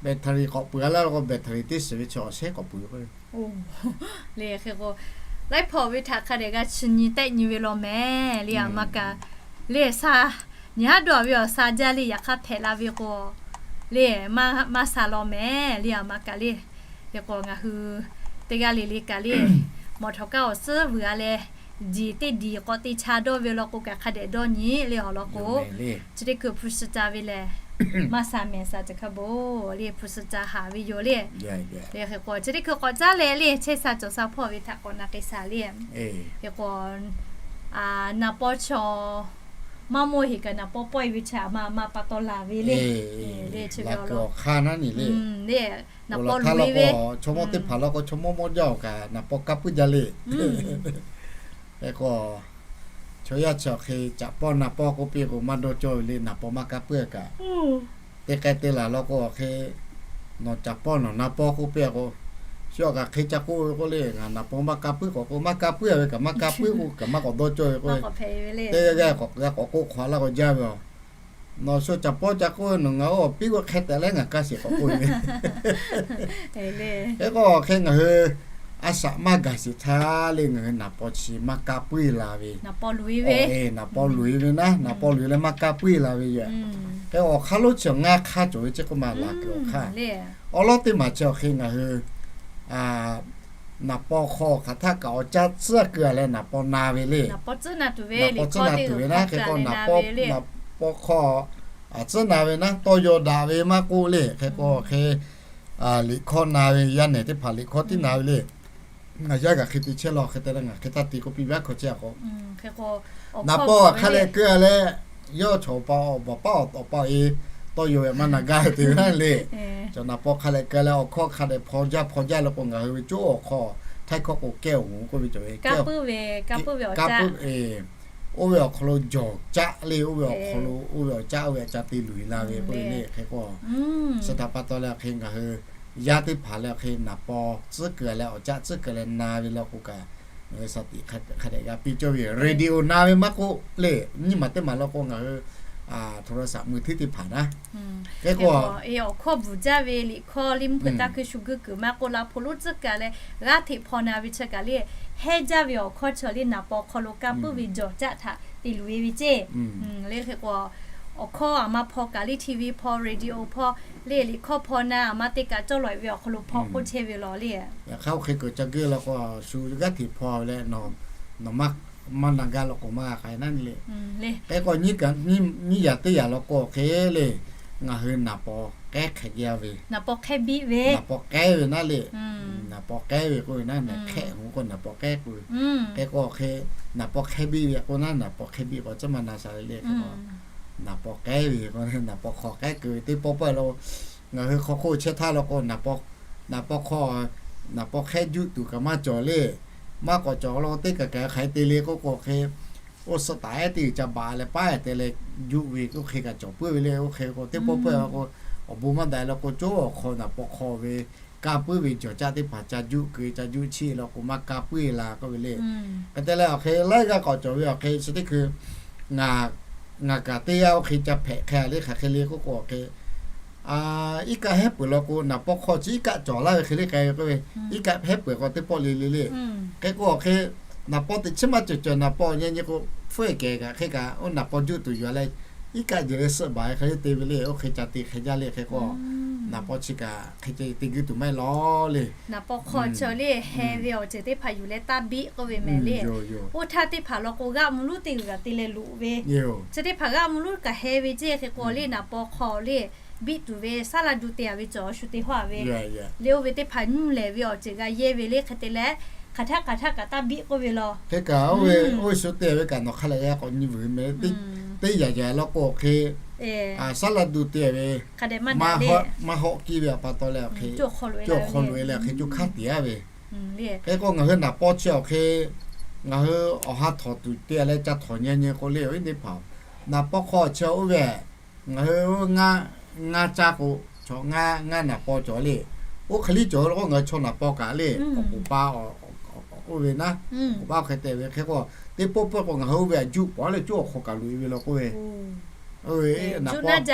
battery k'awꞈ peuˬ a laˇ k'o, battery teˇ shiˍ ve chi awˬ shehˉ k'awꞈ peuˬ k'o, le hk'e k'o, laiˉ hpaw ve htaꞈ hk'a dehꞈ g'a chi nyi tehˆ nyi ve law mehˍ le. Aˬ ma kaꞈ le, sha nyi haˉ dawˇ ve awˬ sha jaˇ le, yaꞈ hk'aˇ hpehꞈ la ve k'o le, maˇ sha law mehˍ le. Aˬ ma kaꞈ le, hk'e k'o ngaˬ hui teˇ g'aˇ le le kaꞈ le, mawˬ htawꞈ kaˇ awˬ suhˉ vuiˬ a leh, diˬ teˇ diˬ k'awꞈ te cha dawˇ ve law k'o kaꞈ, hk'a dehꞈ dawˇ nyi le awˬ lawn k'o, chi teˇ hkui hpu shi ca ve lehˬ, maˇ sha mehˍ sha teꞈ hk'a bon le, hpu shi ca haˍ ve yoˬ le. Le hk'e k'o, chi teˇ hkui k'awꞈ caˉ leh le, chehˇ sha cawˬ sha hpawˇ ve htaꞈ k'awꞈ na k'ai sha le. Hk'e k'o, naˍ paw chaw maˇ mawˇ heˍ kaꞈ, naˍ paw pawehˇ ve chi aˬ ma ma pa taw laˬ ve le. Le chi ve awˬ lawn, le naˍ paw luˬ ve, chaw mawˇ teˇ hpaˍ law k'o, chaw mawˇ mawˇ jaˇ awˬ kaꞈ naˍ paw kaˇ puiˉ jaˇ le. Hk'e k'o, chaw yaˇ chi awˬ hk'e caꞈ pawˇ na pawˇ k'oˆ piˇ k'o, maˇ dawˇ cawˇ ve le, naˍ paw maˇ kaˇ puiˉ kaꞈ. Teˇ k'ai te laˬ law k'o awˬ hk'e, nawˬ caꞈ pawˇ nawˬ na pawˇ k'oˆ piˇ k'o, shu awˬ kaꞈ hk'e ca k'oˆ ve k'oˆ le, ngaˬ naˍ paw maˇ kaˇ puiˉ k'awꞈ k'o, maˇ kaˇ puiˉ a ve kaꞈ maˇ kaˇ puiˉ k'o kaꞈ maˇ k'awꞈ dawˇ cawˇ ve k'o, teˇ g'aˇ g'aˇ k'awꞈ k'oˆ hk'awꞈ a laˇ k'o jaˇ ve a. Nawˬ shu caꞈ pawˇ ca k'oˆ ve nawˬ ngaˬ oˇ awˬ piˉ k'o hk'e tehꞈ leh ngaˬ kaˇ sheˍ k'awꞈ k'oˆ ve. Hk'e k'o hk'e ngaˬ hui a shaꞈ maˇ gaˬ sheˍ htaˇ le, ngaˬ hui naˍ paw chi maˇ kaˇ puiˉ la ve, naˍ paw luˬ ve naˉ, naˍ paw luˬ leh maˇ kaˇ puiˉ la ve yoˬ. Hk'e awˬ hk'aˇ lonˉ chi awˬ ngaˇ hk'aˇ cawˬ ve chi k'oˆ ma laˬ kuiˬ awˬ hk'aˇ. Awˬ lawˉ teˇ maˬ chi awˬ hk'e ngaˬ hui naˍ paw hk'aw hk'aˬ htaˆ kaꞈ awˬ caˆ tcuhˉ keu a leh naˍ paw na ve le. Naˍ paw tcuhˉ na tuˬ ve naˉ, hk'e k'o naˍ paw hk'aw tcuhˉ na ve naˉ, tawˇ yaw daꞈ ve maˇ k'oˆ le. Hk'e k'o hk'e liꞈ hkawˇ na ve, yaˇ nehˬ teˇ hpaˍ liꞈ hkawˇ tiˉ na ve le. Ngaˬ yaˇ kaꞈ hk'e te chehˇ law, hk'e te leh ngaˬ hk'e taˇ te k'oˆ piˇ ve aˉ hkawˇ chehˇ a k'o, naˍ paw hk'a leh keu a leh, yawˇ chaw pa awˬ baˬ paˉ awˬ tawˍ pa e tawˇ yaw ve maˇ na gaˇ ve te ve naˉ le. Chaw naˍ paw hk'a leh keu a leh awˬ hkawˇ hk'a dehꞈ hpaw jaˇ hpaw jaˇ le k'o, ngaˬ hui ve coˉ awˬ hk'aw htaiˇ hkawˇ k'o kehˉ awˬ moˍ k'oˆ ve cawˬ ve, oˇ ve awˬ hk'aw lo jawˬ caˆ le, oˇ ve awˬ hk'aw lo oˇ ve awˬ caˆ oˇ ve awˬ caˆ te luˬ la ve k'oˆ ve le. Hk'e k'o, chi htaꞈ pa taw leh hk'e ngaˬ hui yaˇ teˇ hpaˍ leh hk'e naˍ paw tcuhˉ keu leh awˬ caˆ tcuhˉ keu leh na ve law k'o kaꞈ, ngaˬ hui shaˍ tiꞈ hk'a dehꞈ g'a piˇ cawˇ ve, radio na ve maˇ k'oˆ le, nyiˇ maˬ teˇ maˬ law k'o ngaˬ hui โทรศัพท์มือถือ teˇ hpaˍ naˉ. Hk'e k'o, awˬ hkawˇ bvuhˬ jaˇ ve liꞈ hkawˇ le mvuhˇ hpeuꞈ taˇ hkui shu guˇ kuiˬ maˇ k'oˆ la, hpaw lonˉ tcuhˉ keu leh g'aˇ hteꞈ hpaw na ve chi kaꞈ le, hehnˇ jaˇ ve awˬ hkawˇ chi le naˍ paw hk'aw lo kaˇ puiˉ ve jawˬ caˆ htaꞈ te luˬ ve ve ceˇ. Le hk'e k'o, awˬ hkawˇ aˬ ma hpaw kaꞈ le, TV hpaw, radio hpaw le, liꞈ hkawˇ hpaw na aˬ ma te kaꞈ cawˇ lawˬ ve awˬ hk'aw lo hpaw k'oˆ chehˇ ve law le. Yaꞈ hk'aˇ oˇ hk'e kuiˬ ca geuˆ law k'o, shu g'aˇ hteꞈ hpaw leh nawˬ, nawˬ maˇ na gaˇ law k'o maˇ g'a k'ai naˉ le. Hk'e k'o, nyiˇ yaꞈ teˇ yaꞈ law k'o hk'e le, ngaˬ hui naˍ paw k'ehˉ hk'e g'a ve, naˍ paw k'ehˉ ve naˉ le. Naˍ paw k'ehˉ ve k'oˆ ve naˉ, naˍ hk'ehˆ hoꞈ k'o naˍ paw k'ehˉ k'oˆ ve. Hk'e k'o hk'e, naˍ paw hk'ehˉ biˇ ve k'o naˉ, naˍ paw hk'ehˉ biˇ k'o caˉ maˇ na sha le le. Hk'e k'o, naˍ paw k'ehˉ ve k'o naˍ paw hk'aw k'ehˉ keu ve teˇ pawˆ pawˆ lo, ngaˬ hui hk'aw hk'oˆ chehˇ htaˇ law k'o, naˍ paw hk'aw, naˍ paw hk'ehˉ juˆ tuˬ kaꞈ maˇ cawˬ le. Maˇ k'awꞈ cawˬ law k'o, teˇ kaˬ kaˬ hk'aˬ hk'e te le k'oˆ k'o hk'e, oˇ suhˆ taˍ ehˉ teˇ g'uiˬ ca baꞈ leh paˉ te leh juˆ ve oˇ hk'e kaꞈ cawˬ puiˉ ve le. Oˇ hk'e k'o teˇ pawˆ pawˆ k'o, awˬ bon maˇ daꞈ law k'o, coˉ awˬ hk'aw naˍ paw hk'aw ve kaˇ puiˉ ve jawˬ caˆ teˇ hpaˍ ca juˆ keu ca juˆ chiˆ law k'o maˇ kaˇ puiˉ la k'oˆ ve le. Hk'e te leh awˬ hk'e laiˉ g'aˇ k'awꞈ cawˬ ve awˬ hk'e chi teˇ hkui ngaˬ kaꞈ teˇ g'aˇ oˇ hk'e ca hpehꞈ hk'e le, hk'aˬ hk'e le k'oˆ k'o awˬ hk'e, iˉ kaˆ hehˉ peuˬ law k'o, naˍ paw hk'aw chi iˉ kaˆ cawˬ laˇ ve hk'e le k'ai ve k'oˆ ve, iˉ kaˆ hehˉ peuˬ k'o teˇ pawˆ le le le. Hk'e k'o awˬ hk'e, naˍ paw teꞈ chiˉ maˇ cawˬ cawˬ, naˍ paw nyi nyi k'o, hpfuhˇ kehˬ kaꞈ hk'e kaꞈ oˇ naˍ paw juˆ tuˬ yuˬ leh, iˉ kaˆ jehˬ leh suhˆ baˬ ve hk'e le te ve le. Oˇ hk'e ca te hk'e jaˇ le. Hk'e k'o, naˍ paw chi kaꞈ hk'e te g'uiˇ tuˬ maˇ heˆ law le. Naˍ paw hk'aw chi le heh ve awˬ ceuˬ teˇ hpaˍ yuˬ leh taˇ biˆ k'oˆ ve mehˍ le. Oˇ htaˇ teˇ hpaˍ law k'o, g'aˆ mvuh lonˉ teˇ g'uiˬ kaꞈ te leh loꞈ ve, chi teˇ hpaˍ g'aˆ mvuh lonˉ kaꞈ heh ve ceˇ. Hk'e k'o le, naˍ paw hk'aw le biˆ tuˬ ve saˉ laˇ du te a ve cawˬ shu te hawˇ a ve le. Oˇ ve teˇ hpaˍ nyiˇ lehˬ ve awˬ ceuˬ g'a yehˇ ve le. Hk'e te leh, hk'aˬ htaˆ hk'aˬ htaˆ kaꞈ taˇ biˆ k'oˆ ve law. Hk'e kaꞈ oˇ ve oˇ ve shu te ve kaꞈ nawˬ hk'a leh g'a k'awꞈ nyi vuiˬ mehˍ. Teˇ yaꞈ yaꞈ law k'o hk'e, saˉ laˇ du te ve maˇ hawˆ kiˇ ve awˬ pa taw leh awˬ hk'e, cawˇ hk'aw loꞈ e leh hk'e co hk'aˇ tiꞈ a ve. Hk'e k'o ngaˬ hui naˍ paw chi awˬ hk'e, ngaˬ hui awˬ ha htawnˍ tuˬ te leh ca htawnˍ nyi nyi k'o le, awˬ viˉ teˇ hpaˍ, naˍ paw hk'aw chi oˇ ve ngaˬ hui ngaˇ caˇ k'o, chaw ngaˇ naˍ paw cawˬ le. Oˇ hk'e liˇ cawˬ law k'o, ngaˬ hui chaw naˍ paw kaꞈ le, awˬ k'oˍ pa awˬ Oˇ ve naˉ, k'oˍ paˇ hk'e te ve hk'e k'o, teˇ pawˆ pawˆ k'o ngaˬ hui oˇ ve htaꞈ juˆ pawˬ leh coˇ awˬ hk'aw kaꞈ loꞈ e ve law k'oˆ ve, naˍ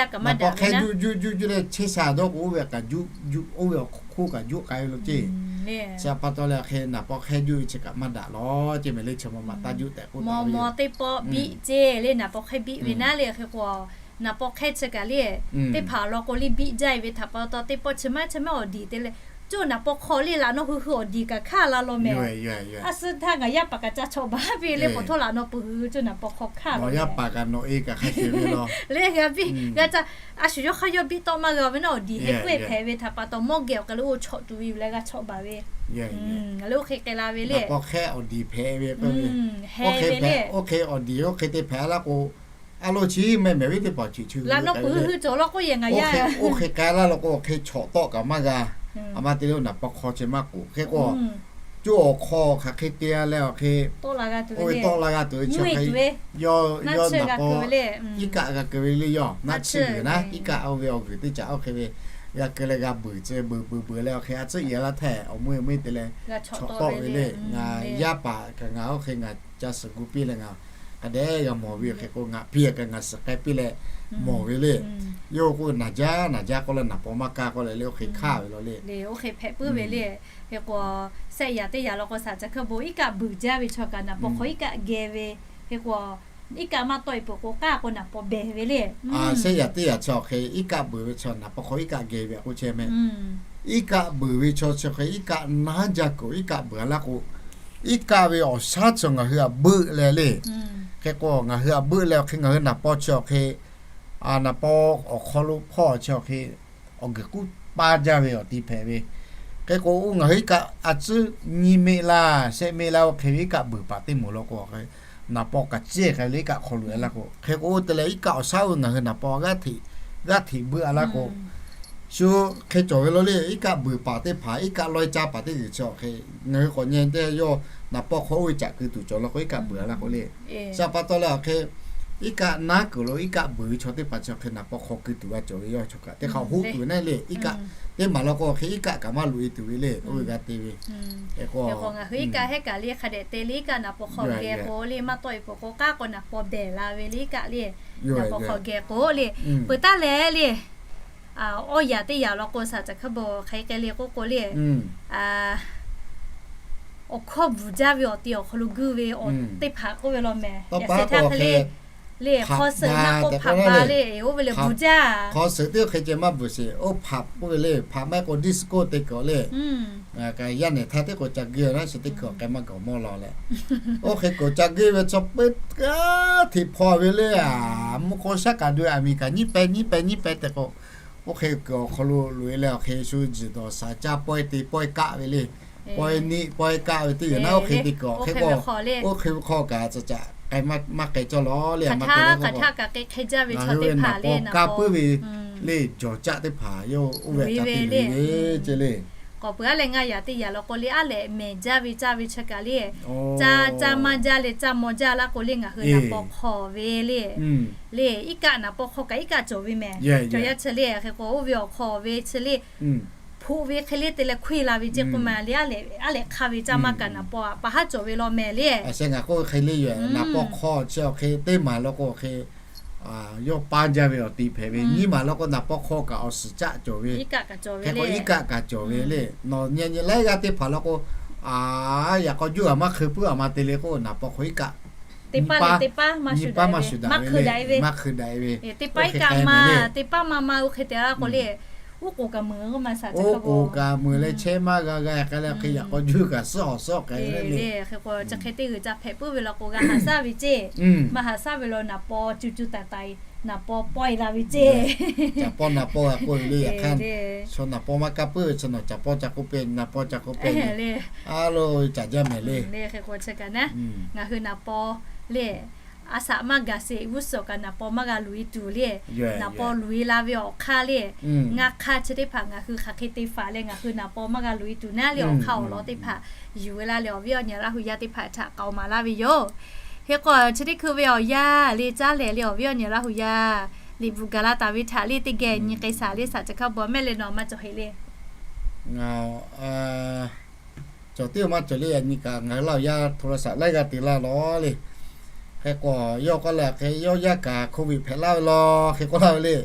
pawˆ hk'e juˆ juˆ juˆ leh chehˇ sha dawˇ k'o, oˇ ve kaꞈ juˆ juˆ, oˇ ve awˬ hk'oˆ kaꞈ juˆ k'ai ve law ceˇ. Chi pa taw leh hk'e naˍ pawˆ hk'e juˆ ve chi kaꞈ maˇ daꞈ law ceˇ mehˍ le. Chi ma ma taˇ juˆ tehꞈ k'oˆ taˍ ve yoˬ. Teˇ pawˆ biˆ ceˇ le, naˍ pawˆ hk'e biˆ ve naˉ le. Hk'e k'o, naˍ pawˆ hk'e chi kaꞈ le, teˇ hpaˍ law k'o le biˆ jaˇ ve htaꞈ pa taw, teˇ pawˆ chi maˇ chi maˇ awˬ diˍ te leh, coˇ naˍ pawˆ hk'aw le laꞈ nawˉ hui hui awˬ diˍ kaꞈ hkanˇ la law mehˍ. A suh htaˇ ngaˬ yaˇ paˍ kaꞈ ca chawꞈ baˬ ve le, k'awꞈ htawˇ laꞈ nawˉ pui hui coˇ naˍ pawˆ hk'aw hkanˇ la mehˍ. Leh g'a biˇ g'a ca, a shu yawˇ hk'aˇ yawˇ biˇ tawˆ maˇ g'a ve naˉ, awˬ diˍ heh k'oˆ hpehꞈ ve htaꞈ pa taw, mawˇ geh awˬ k'ai lo oˇ chawꞈ tuˬ ve yoˬ leh g'a chawꞈ baˬ ve. Leh oˇ hk'e k'ai la ve le. Heh ve le. Oˇ hk'e awˬ diˍ hpehꞈ ve k'o, oˇ hk'e te hpehꞈ la k'o, a lo chi meh mehˍ ve teˇ hpaˍ chi chi laꞈ nawˉ pui hui cawˬ law k'oˆ yehˬ ngaˬ yaˇ. Oˇ hk'e k'ai la law k'o, hk'e chawꞈ tawˆ kaꞈ maˇ g'a. A ma te le naˍ pawˆ hk'aw chi maˇ k'oˆ hk'e k'o, coˇ awˬ hk'aw hk'aˬ hk'e te leh awˬ hk'e tawˆ la g'a tuˬ ve, tawˆ la g'a tuˬ ve chi hk'e, yawˇ yawˇ naˍ pawˆ iˉ kaˆ g'a keu ve le. Yawˇ naˍ tsuhˇ g'uiˬ naˉ, iˉ kaˆ oˇ ve awˬ g'uiˬ teˇ caꞈ oˇ hk'e ve g'a keu leh g'a buiˬ tcuh buiˬ buiˬ buiˬ leh awˬ hk'e a tcuhˉ yehˬ laˇ htaˇ awˬ meuˇ meuˇ te leh chawꞈ tawˆ ve le. Ngaˬ yaˇ paˍ kaꞈ ngaˬ oˇ hk'e ngaˬ ca suhˍ gu piˇ leh ngaˬ hk'a dehꞈ g'a mawˬ ve awˬ hk'e k'o, ngaˬ piˇ kaꞈ ngaˬ suhˍ k'ai piˇ leh mawˬ ve le. Yawˇ k'o naˍ jaˇ naˍ jaˇ k'oˆ leh naˍ pawˆ maˇ kaˇ k'oˆ leh le oˇ hk'e hkanˇ ve law le. Oˇ hk'e hpehꞈ puiˉ ve le. Hk'e k'o, sehˆ yaꞈ teˇ yaꞈ law k'o saˍ ca hkawˇ bon iˉ kaˆ buiˬ jaˇ ve chaw kaꞈ naˍ pawˆ hk'aw iˉ kaˆ geh ve. Hk'e k'o, iˉ kaˆ maˇ tawˆ e peuˬ k'o k'aˇ k'o naˍ pawˆ behˬ ve le. Sehˆ yaꞈ teˇ yaꞈ chaw hk'e iˉ kaˆ buiˬ ve chaw naˍ pawˆ hk'aw iˉ kaˆ geh ve k'oˆ chehˇ meh. Iˉ kaˆ buiˬ ve chaw chi hk'e iˉ kaˆ naˉ jaˇ kuiˬ iˉ kaˆ buiˬ a laˇ k'o, iˉ kaˆ ve awˬ shaˉ chi ngaˬ hui htaꞈ beuˆ leh le. Hk'e k'o ngaˬ hui htaꞈ beuˆ leh awˬ hk'e ngaˬ hui naˍ pawˆ chi awˬ hk'e, naˍ pawˆ awˬ hk'aw lo hpawˇ chi awˬ hk'e awˬ g'uiˬ k'uˉ paˇ jaˇ ve awˬ ti hpehꞈ ve. Hk'e k'o oˇ ngaˬ hui iˉ kaˆ a tcuhˉ nyi meˆ laˇ shehˆ meˆ laˇ oˇ hk'e ve iˉ kaˆ buiˬ paˍ teˇ moˍ law k'o, naˍ pawˆ kaꞈ ceˇ k'ai le iˉ kaˆ hk'aw loꞈ e laˇ k'o, hk'e k'o oˇ te leh iˉ kaˆ awˬ shaˉ oˇ ngaˬ hui naˍ pawˆ g'aˇ hteꞈ g'aˇ hteꞈ beuˆ a laˇ k'o, shu hk'e cawˬ ve law le. Iˉ kaˆ buiˬ paˍ teˇ hpaˍ iˉ kaˆ lawˇ caˇ paˍ teˇ g'uiˬ chi awˬ hk'e ngaˬ hui k'awꞈ nyi teˇ yawˇ naˍ pawˆ hk'aw oˇ ve caꞈ keu tuˬ cawˬ law k'o iˉ kaˆ buiˬ a laˇ k'o le. Chi pa taw leh awˬ hk'e iˉ kaˆ naˉ kuiˬ lo iˉ kaˆ buiˬ ve chaw teˇ hpaˍ chi awˬ hk'e naˍ pawˆ hk'aw keu tuˬ g'a cawˬ ve yawˇ chaw kaꞈ teˇ hk'aꞈ hoˆ tuˬ ve naˉ le. Iˉ kaꞈ teˇ maˍ law k'o awˬ hk'e iˉ kaˆ kaꞈ maˇ loꞈ e tuˬ ve le. Oˇ ve g'a te ve. Hk'e k'o ngaˬ hui iˉ kaˆ hehˉ kaꞈ le hk'a dehꞈ te le iˉ kaˆ naˍ pawˆ hk'aw geh k'o le maˇ tawˆ e peuˬ k'o k'aˇ k'o naˍ pawˆ behˬ la ve le iˉ kaˆ le. Naˍ pawˆ hk'aw geh k'o le, peuˬ taˉ leh le, awˇ yaꞈ teˇ yaꞈ law k'o saˍ ca hkawˇ bon hk'e k'ai le k'oˆ k'o le, awˬ hkawˇ bvuhˬ jaˇ ve awˬ ti awˬ hk'aw lo guˇ ve awˬ teˇ hpaˍ k'oˆ ve law mehˍ. Yaꞈ shehˍ htaˇ hk'e le, le hk'aw suhˍ naˆ k'oˆ hpaꞈ ba le, oˇ ve lehˬ bvuhˬ jaˇ. Hk'aw suhˍ teˇ hk'e ceh maˇ bvuhˬ sheˍ. Oˇ hpaꞈ k'oˆ ve le, hpaꞈ maˇ heˆ k'o disco te kuiˬ le. Yaˇ nehˬ htaˇ teˇ k'o ca geh naˉ sheˍ teˇ hkui awˬ k'ai maˇ gawˬ mawˇ law leh, oˇ hk'e kuiˬ ca geh ve chaw peuˬ kaꞈ hteꞈ hpaw ve le. Mvuhˇ k'o shaˉ kaꞈ du aˬ miˍ kaꞈ nyiˉ peh nyiˉ peh nyiˉ peh tehꞈ k'o, oˇ hk'e kuiˬ awˬ hk'aw lo loꞈ e leh awˬ hk'e shu jiˬ dawˬ shaˍ caˇ pawehˇ te pawehˇ kaˆ ve le. Pawehˇ niˆ pawehˇ kaˆ ve teˇ g'uiˬ naˉ oˇ hk'e te kuiˬ awˬ hk'e k'o, oˇ hk'e ve hk'aw kaꞈ ca ca k'ai maˇ k'ai cawˇ law le. A ma te le k'o, ngaˬ hui ve naˍ pawˆ kaˇ puiˉ ve le, jawˬ caˆ teˇ hpaˍ yawˇ oˇ ve ca te ve le ce le. K'awꞈ peuˬ aˉ leh ngaˇ yaꞈ teˇ yaꞈ law k'o le aˉ lehꞈ mehˍ jaˇ ve caˇ ve chi kaꞈ le, caˇ caˇ maˇ jaˇ leh caˇ maw jaˇ laˇ k'o le ngaˬ hui naˍ pawˆ hk'aw ve le, le iˉ kaˆ naˍ pawˆ hk'aw kaꞈ iˉ kaˆ cawˬ ve mehˍ. Cawˬ yaˇ chi le hk'e k'o oˇ ve awˬ hk'aw ve chi le, hpoꞈ ve hk'e le te leh hkoˇ e la ve ce k'oˆ ma le, aˉ lehꞈ hk'aˇ ve caˇ maˇ kaꞈ naˍ pawˆ pa haˉ cawˬ ve law mehˍ le. Aˬ sheh ngaˬ k'oˆ ve hk'e le yoˬ. Naˍ pawˆ hk'aw chi awˬ hk'e teˇ maˍ law k'o awˬ hk'e yawˇ paˇ jaˇ ve awˬ ti hpehꞈ ve. Nyiˇ maˍ law k'o naˍ pawˆ hk'aw kaꞈ awˬ suhˍ caˆ cawˬ ve, hk'e k'o iˉ kaˆ kaꞈ cawˬ ve le. Nawˬ nyi nyi laiˉ g'aˇ teˇ hpaˍ law k'o, a, yaꞈ k'aw juˇ a maˇ hk'e puiˉ a ma te le k'o naˍ pawˆ hk'aw iˉ kaˆ nyi paˉ maˇ shuˍ daꞈ ve, maˇ hk'e daꞈ ve, maˇ hk'e daꞈ ve. Teˇ paˉ iˉ kaˆ maˇ, teˇ paˉ maˇ maˇ oˇ hk'e te laˇ k'o le, uˉ k'oˍ kaꞈ meuˍ k'o ma shaˍ, uˉ k'oˍ kaꞈ meuˍ leh chehˇ maˇ g'a g'a hk'e le, hk'e yaꞈ k'aw juˇ kaꞈ suhˉ awˬ suhˉ k'ai le le. Hk'e k'o chi hk'e teˇ g'uiˬ ca hpehꞈ puiˉ ve law k'o g'a haˍ shaˉ ve ceˇ. Maˇ haˍ shaˉ ve law naˍ paw cu cu taiˍ taiˍ naˍ paw pawehˇ la ve ceˇ. Caˍ paw naˍ paw g'a k'oˆ ve le. Yaꞈ hk'aˇ chaw naˍ paw maˇ kaˇ puiˉ ve chi nawˬ caˍ paw ca k'oˆ pehˇ, naˍ paw ca k'oˆ pehˇ le. A lo caˍ jaˇ mehˍ le. Hk'e k'o chi kaꞈ naˉ, ngaˬ hui naˍ paw le, a shaꞈ maˇ gaˬ sheˍ g'uˇ suhˍ kaꞈ naˍ paw maˇ g'a loꞈ e tuˬ le. Naˍ paw loꞈ e la ve awˬ hk'aˇ le, ngaˇ hk'aˇ chi teˇ hpaˍ ngaˬ hui hk'aˬ hk'e te faˍ leh ngaˬ hui naˍ paw maˇ g'a loꞈ e tuˬ naˉ le awˬ hk'aˇ awˬ lawn teˇ hpaˍ yuˬ ve laˇ leh awˬ viˉ awˬ nyi Laˇ hu yaˇ teˇ hpaˍ htaꞈ k'aoˍ maˍ laˇ ve yoˬ. Hk'e k'o chi teˇ hkui ve awˬ yanˇ le caˉ lehˍ le awˬ viˉ awˬ nyi Laˇ hu yaˇ liꞈ bvuhꞈ gaˬ la taˍ ve htaꞈ le teˇ geh nyi k'ai shaˍ le shaˍ ca hk'a bvuhꞈ mehˆ leh nawˬ maˇ cawˬ heˍ le. Ngaˬ cawˬ tiˉ maˇ cawˬ le. Yaꞈ nyi kaꞈ ngaˬ hui laˇ awˬ yaˇ hto la shaꞈ laiˉ g'aˇ te laˇ law le. Hk'e k'o, yawˇ k'oˆ leh hk'e, yawˇ yaˇ kaꞈ Covid hpehꞈ laˇ ve law hk'e k'oˆ laˇ ve le.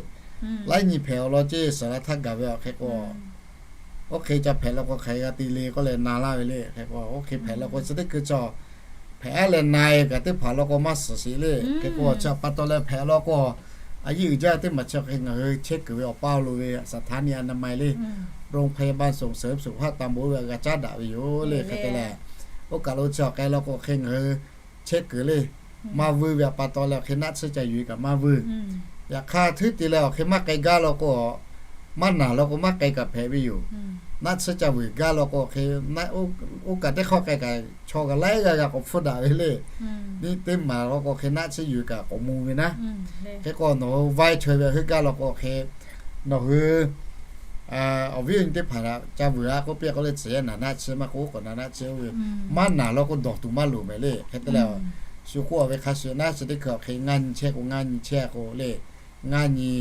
Laiˉ nyi hpehꞈ awˬ lawn ceˇ suhˍ la htaˇ gaˬ ve awˬ hk'e k'o, oˇ hk'e ca hpehꞈ law k'o hk'aˬ hk'e g'a te le k'oˆ leh na laˇ ve le. Hk'e k'o, oˇ hk'e hpehꞈ law k'o chi teˇ hkui chaw hpehꞈ aˉ leh na e kaꞈ teˇ hpaˍ law k'o maˇ suhˍ sheˍ le. Hk'e k'o, chi pa taw leh hpehꞈ law k'o, a yiˇ uiˍ jaˇ teˇ maˬ chi hk'e ngaˬ hui chehˇ kuiˬ ve awˬ paˇ lo ve สถานีอนามัย le, โรงพยาบาลส่งเสริมสุขภาพ ตำบล ve g'a caˉ daꞈ ve yoˬ le. Hk'e te leh, oˇ kaˬ lo chi awˬ k'ai law k'o hk'e ngaˬ hui chehˇ kuiˬ le, maˇ vuiˇ ve pa taw leh awˬ hk'e naˆ tsuhˇ ca yuˬ e kaꞈ maˇ vuiˇ. Yaꞈ hk'aˇ, htuˉ te leh awˬ hk'e maˇ k'ai gaˇ law k'o, maˇ naˬ law k'o maˇ k'ai kaꞈ hpehꞈ ve yoˬ. Naˆ tsuhˇ ca vuiˬ gaˇ law k'o hk'e, oˇ kaˬ teˇ hk'awˇ k'ai kaꞈ chaw kaꞈ laiˉ g'aˇ g'a k'awꞈ hpfuhˇ daꞈ ve le. Nyi teˇ maˬ law k'o hk'e naˆ tsuhˇ yuˬ kaꞈ k'awꞈ mvuh ve naˉ. Hk'e k'o, nawˬ hui vaiˇ chaweh ve heuˆ gaˇ law k'o hk'e, nawˬ hui awˬ viˉ awˬ nyi teˇ hpaˍ ca vuiˬ a k'oˆ piˇ k'oˆ le, tcuh yaˇ naˬ naˆ tsuhˇ maˇ k'oˆ k'awꞈ naˬ naˆ tsuhˇ oˇ ve, maˇ naˬ law k'o dawˬ tuˬ maˇ loˍ mehˍ le. Hk'e te leh, shu k'oˆ a ve hk'a shuˍ naˉ chi teˇ hkui awˬ hk'e ngaˇ nyi chehˇ k'o ngaˇ nyi chehˇ k'o le, ngaˇ nyi,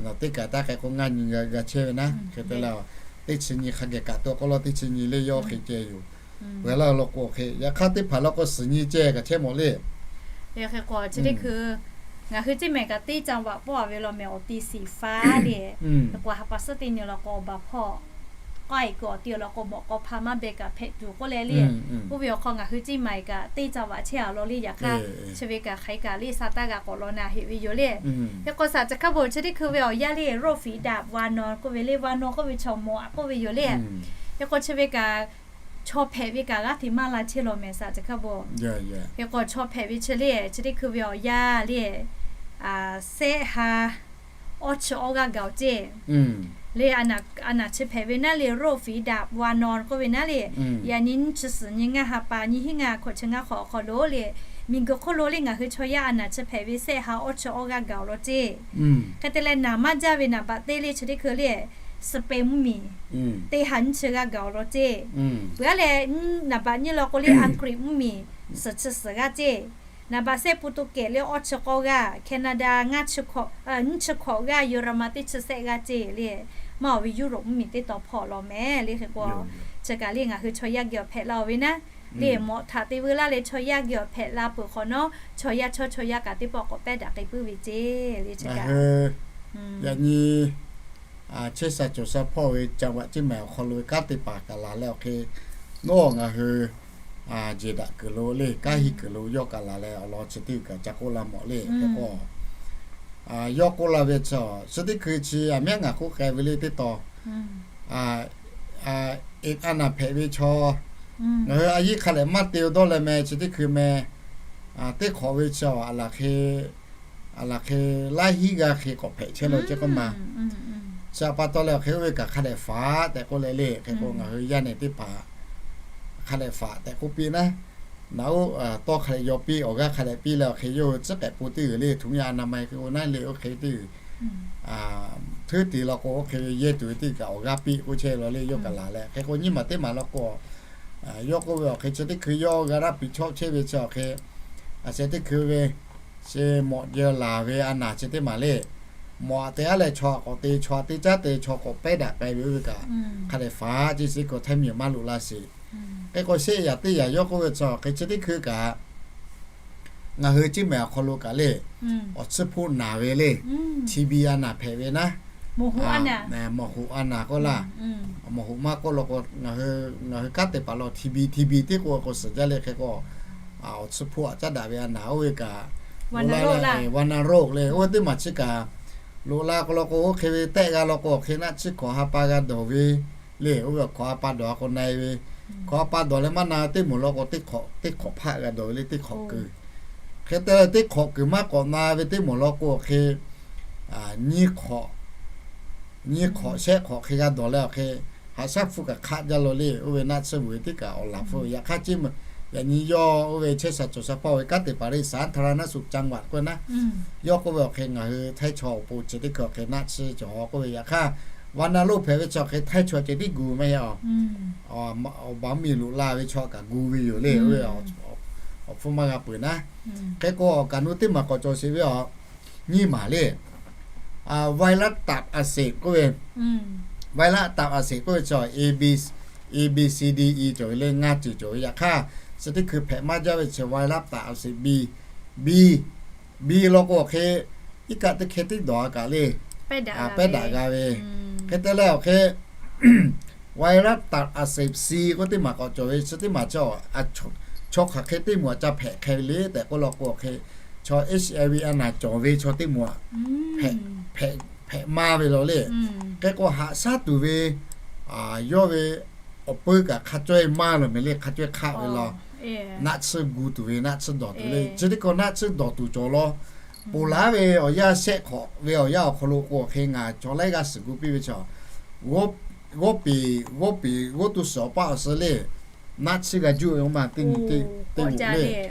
nawˬ teˇ kaꞈ taˇ k'ai k'o ngaˇ nyi g'a chehˇ ve naˉ. Hk'e te leh, teˇ chi nyi hk'a geh kaꞈ to k'oˆ law, teˇ chi nyi le yawˇ hk'e ceh yoˬ. Peuˬ laˇ law k'o hk'e, yaꞈ hk'aˇ teˇ hpaˍ law k'o suhˍ nyi ceh kaꞈ chehˇ mawˬ le. Hk'e k'o chi teˇ hkui ngaˬ hui teˇ mehˍ kaꞈ teˇ จังหวัด pawˆ a ve law mehˍ awˬ ti shiˍ faˉ le. Hk'e k'o, ha pa suhˉ teˇ nyi law k'o awˬ baˬ hpawˇ k'ai kuiˬ awˬ ti law k'o mawꞈ k'aw hpa maˇ beh kaꞈ hpehꞈ tuˬ k'oˆ leh le. Oˇ ve awˬ hk'aw ngaˬ hui teˇ mehˍ kaꞈ teˇ จังหวัด chehˇ a law le. Yaꞈ hk'aˇ chi ve kaꞈ hk'aˬ hk'e kaꞈ le sa taˇ g'a k'awꞈ law na heꞈ ve yoˬ le. Hk'e k'o, saˍ chi hk'a bvuhˬ chi teˇ hkui ve awˬ yanˇ le, โรคฝีดาษวานอน k'oˆ ve le, วานอน k'oˆ ve chaw mawˬ a k'oˆ ve yoˬ le. Hk'e k'o chi ve kaꞈ chaw hpehꞈ ve kaꞈ g'aˇ hteꞈ maˇ la chehˇ law mehˍ saˍ chi hk'a bvuhˬ. Hk'e k'o chaw hpehꞈ ve chi le, chi teˇ hkui ve awˬ yanˇ le, sehˆ ha awˇ chi awˇ g'aˇ gaˬ awˬ ceˇ le. A naˬ chi hpehꞈ ve naˉ le, โรคฝีดาษวานอน k'oˆ ve naˉ le. Yaꞈ nyi nyiˇ chi suhˍ nyi ngaˇ ha pa nyiˇ hinˉ ngaˇ hkawꞈ chi ngaˇ hk'awꞈ awˬ hk'aw lo le, miˬguiˬ hk'oˆ lo le ngaˬ hui chaw yaˇ a naˬ chi hpehꞈ ve sehˆ ha awˇ chi awˇ g'aˇ gaˬ awˬ lawn ceˇ. Hk'e te leh naˬ maˇ jaˇ ve naˍ baꞈ teˇ le chi teˇ hkui le, Spain mvuhˇmiˬ teˇ ha nyiˇ chi g'aˇ gaˬ awˬ lawn ceˇ. Peuˬ aˉ leh naˍ baꞈ nyiˇ law k'o le, Aˍgriˍ mvuhˇmiˬ suhˍ chi suhˍ g'aˇ ceˇ. Naˍ baꞈ sehˆ Puhtuˆkehˍ le awˇ chi k'awˇ g'aˇ, Canada nyiˇ chi hkawꞈ g'aˇ, Yu-raˍ ma teˇ chi sehˆ g'aˇ ceˇ le. Maˇ awˬ ve Europe mvuhˇmiˬ teˇ taw hpawˇ law mehˍ le. Hk'e k'o, chi kaꞈ le ngaˬ hui chaw yaˇ geh awˬ hpehꞈ la oˬ ve naˉ le, mawꞈ htaꞈ te veu laˇ leh chaw yaˇ geh awˬ hpehꞈ la peuˬ hk'awꞈ nawˉ, chaw yaˇ chawˇ chaw yaˇ kaꞈ teˇ pawˆ k'awꞈ pehˉ daꞈ k'ai puiˉ ve ceˇ le. Chi kaꞈ yaꞈ nyi chehˇ sha cawˬ sha hpawˇ ve จังหวัด ceˇ mehˍ awˬ hk'aw lo ve kanˉ te paˍ kaꞈ laˬ leh awˬ hk'e, nawˉ ngaˬ hui jeˬ daꞈ kuiˬ lo le, kanˉ hiˆ kuiˬ lo yawˇ kaꞈ laˬ leh awˬ lawn chi teˇ g'uiˬ kaꞈ ca k'oˆ la mawˬ le. Hk'e k'o, yawˇ k'oˆ la ve chi, chi teˇ hkui chi aˬ miˉ ngaˬ k'oˆ k'ai ve le teˇ taw, eˍ a naˬ hpehꞈ ve chaw, ngaˬ hui a yiˉ hk'a lehˬ maˇ te dawˇ leh meh chi teˇ hkui meh, teˇ hk'awꞈ ve chi a laˬ hk'e, a laˬ hk'e laiˉ hinˉ g'aˇ hk'e k'awꞈ hpehꞈ chehˇ lo ceˇ k'oˆ ma. Chi pa taw leh awˬ hk'e oˇ ve kaꞈ hk'a dehꞈ faˍ tehꞈ k'oˆ leh le. Hk'e k'o ngaˬ hui yaˇ nehˬ teˇ hpaˍ hk'a dehꞈ faˍ tehꞈ k'oˆ piˇ naˉ, naꞈ uˉ tawˇ hk'a dehꞈ yaw piˇ, awˬ g'aˇ hk'a dehꞈ piˇ leh awˬ hk'e yawˇ hui tcuhˉ k'ehꞈ po teˇ g'uiˬ le, ถุงยางอนามัย hk'e k'o naˉ le, oˇ hk'e teˇ g'uiˬ htuˉ te law k'o oˇ hk'e yehˇ tuˬ ve teˇ g'uiˬ kaꞈ awˬ g'aˇ piˇ k'oˆ chehˇ law le, yawˇ kaꞈ laˬ leh. Hk'e k'o nyiˇ maˬ teˇ maˬ law k'o, yawˇ k'oˆ ve awˬ hk'e chi teˇ hkui yawˇ g'a naˉ piˍ chawˆ chehˇ ve chi awˬ hk'e, a sheh teˇ hkui ve chi mawꞈ jeh laˬ ve a naˬ chi teˇ maˬ le, mawꞈ aꞈ te aˉ leh chaw aꞈ k'awꞈ te, chaw aꞈ te caˉ te, chaw k'awꞈ pehˉ daꞈ k'ai ve oˇ ve kaꞈ hk'a dehꞈ faˍ ceˇ shiˍ k'o ไทย miˬ maˇ loꞈ la sheˍ. Hk'e k'o shehˆ yaꞈ teˇ yaꞈ yawˇ k'oˆ ve chi awˬ hk'e chi teˇ hkui kaꞈ ngaˬ hui ceˇ mehˍ awˬ hk'aw lo kaꞈ le, awˬ tsuhˇ hpoˆ naˬ ve le, TB a naˬ hpehꞈ ve naˉ, mawˬ hoꞈ a naˬ k'oˆ laˇ. Mawˬ hoꞈ maˇ k'oˆ law k'o, ngaˬ hui kanˉ te paˍ law TB, TB teˇ k'o k'o suhˍ jaˇ le. Hk'e k'o awˬ tsuhˇ hpoˆ aꞈ caˉ daꞈ ve a naˬ oˇ ve kaꞈ, วัณโรค le, วัณโรค le, oˇ ve teˇ maˬ chi kaꞈ loꞈ la k'o law k'o oˇ hk'e ve tehˆ g'a law k'o awˬ hk'e naˆ tsuhˇ hkawꞈ ha pa g'a dawˬ ve le. Oˇ ve awˬ hkawꞈ ha pa dawˬ a k'o na e ve, hkawꞈ ha pa dawˬ leh maˇ na teˇ moˍ law k'o teˇ hk'awꞈ, teˇ hk'awꞈ hpaˆ g'a dawˬ ve le, teˇ hk'awꞈ kuiˬ. Hk'e te leh teˇ hk'awꞈ kuiˬ maˇ k'awꞈ na ve teˇ moˍ law k'o awˬ hk'e nyiˇ hk'awꞈ, nyiˇ hk'awꞈ shehˆ hk'awꞈ hk'e g'a dawˬ leh awˬ hk'e, haꞈ shaˉ hpfuhˇ kaꞈ hk'aˆ jaˇ law le. Oˇ ve naˆ tsuhˇ vuiˬ ve teˇ kaꞈ awˬ laˬ hpfuhˇ ve. Yaꞈ hk'aˇ ceˇ, yaꞈ nyi yawˇ oˇ ve chehˇ sha cawˬ sha hpawˇ ve kanˉ te paˍ le สาธารณสุขจังหวัด k'oˆ naˉ, yawˇ k'oˆ ve awˬ hk'e ngaˬ hui htaiˇ chaw awˬ pon chi teˇ hkui awˬ hk'e naˆ tsuhˇ cawˬ k'oˆ ve. Yaꞈ hk'aˇ วัณโรค hpehꞈ ve chi awˬ hk'e htaiˇ chaw ceh tiˉ gu maˇ heˆ a, awˬ baˬ mvuhˇmiˬ loꞈ la ve chaw kaꞈ gu ve yoˬ le. Oˇ ve awˬ hpfuhˇ maˇ g'a peuˬ naˉ. Hk'e k'o awˬ kaꞈ nu teˇ maˬ k'awꞈ cawˬ sheˍ ve a, nyiˇ maˬ le, ไวรัสตับอักเสบ k'oˆ ve, ไวรัสตับอักเสบ k'oˆ ve chi A B, A B C D E cawˬ ve le, ngaˇ ceuˬ cawˬ ve. Yaꞈ hk'aˇ, chi teˇ hkui hpehꞈ maˇ jaˇ ve chi virus taꞈ a se B, B, B law k'o hk'e, iˉ kaˆ teˇ hkeh teˇ dawˬ a kaꞈ le, pehˉ daꞈ g'a ve. Hk'e te leh awˬ hk'e virus taꞈ a se C k'oˆ teˇ maˬ k'awꞈ cawˬ ve, chi teˇ maˬ chaw hk'aˬ hk'e teˇ moˍ aꞈ ca hpehꞈ hk'e ve le tehꞈ k'oˆ law k'o hk'e, chaw H I V a naˬ cawˬ ve chaw teˇ moˍ aꞈ hpehꞈ maˇ ve law le. Hk'e k'o haꞈ shaˉ tuˬ ve yawˇ ve awˬ peu kaꞈ hk'a cawehˇ maˇ lawˬ mehˍ le, hk'a cawehˇ hk'aˆ ve law. Naˆ tsuhˇ gu tuˬ ve, naˆ tsuhˇ dawˬ tuˬ le. Chi teˇ hkui naˆ tsuhˇ dawˬ tuˬ cawˬ law. Ponˬ laˉ ve awˬ yanˇ shehˆ hk'awꞈ ve awˬ yanˇ awˬ hk'aw lo k'o hk'e ngaˬ chaw laiˉ g'aˇ suhˍ gu piˇ ve chaw, g'awˇ peˍ, g'awˇ peˍ g'awˇ tuˇ suhˍ awˬ paˆ awˬ suh le, naˆ tsuhˇ g'a juˆ ve oˇ ma teˇ nyi teˇ teˇ g'uꞈ le.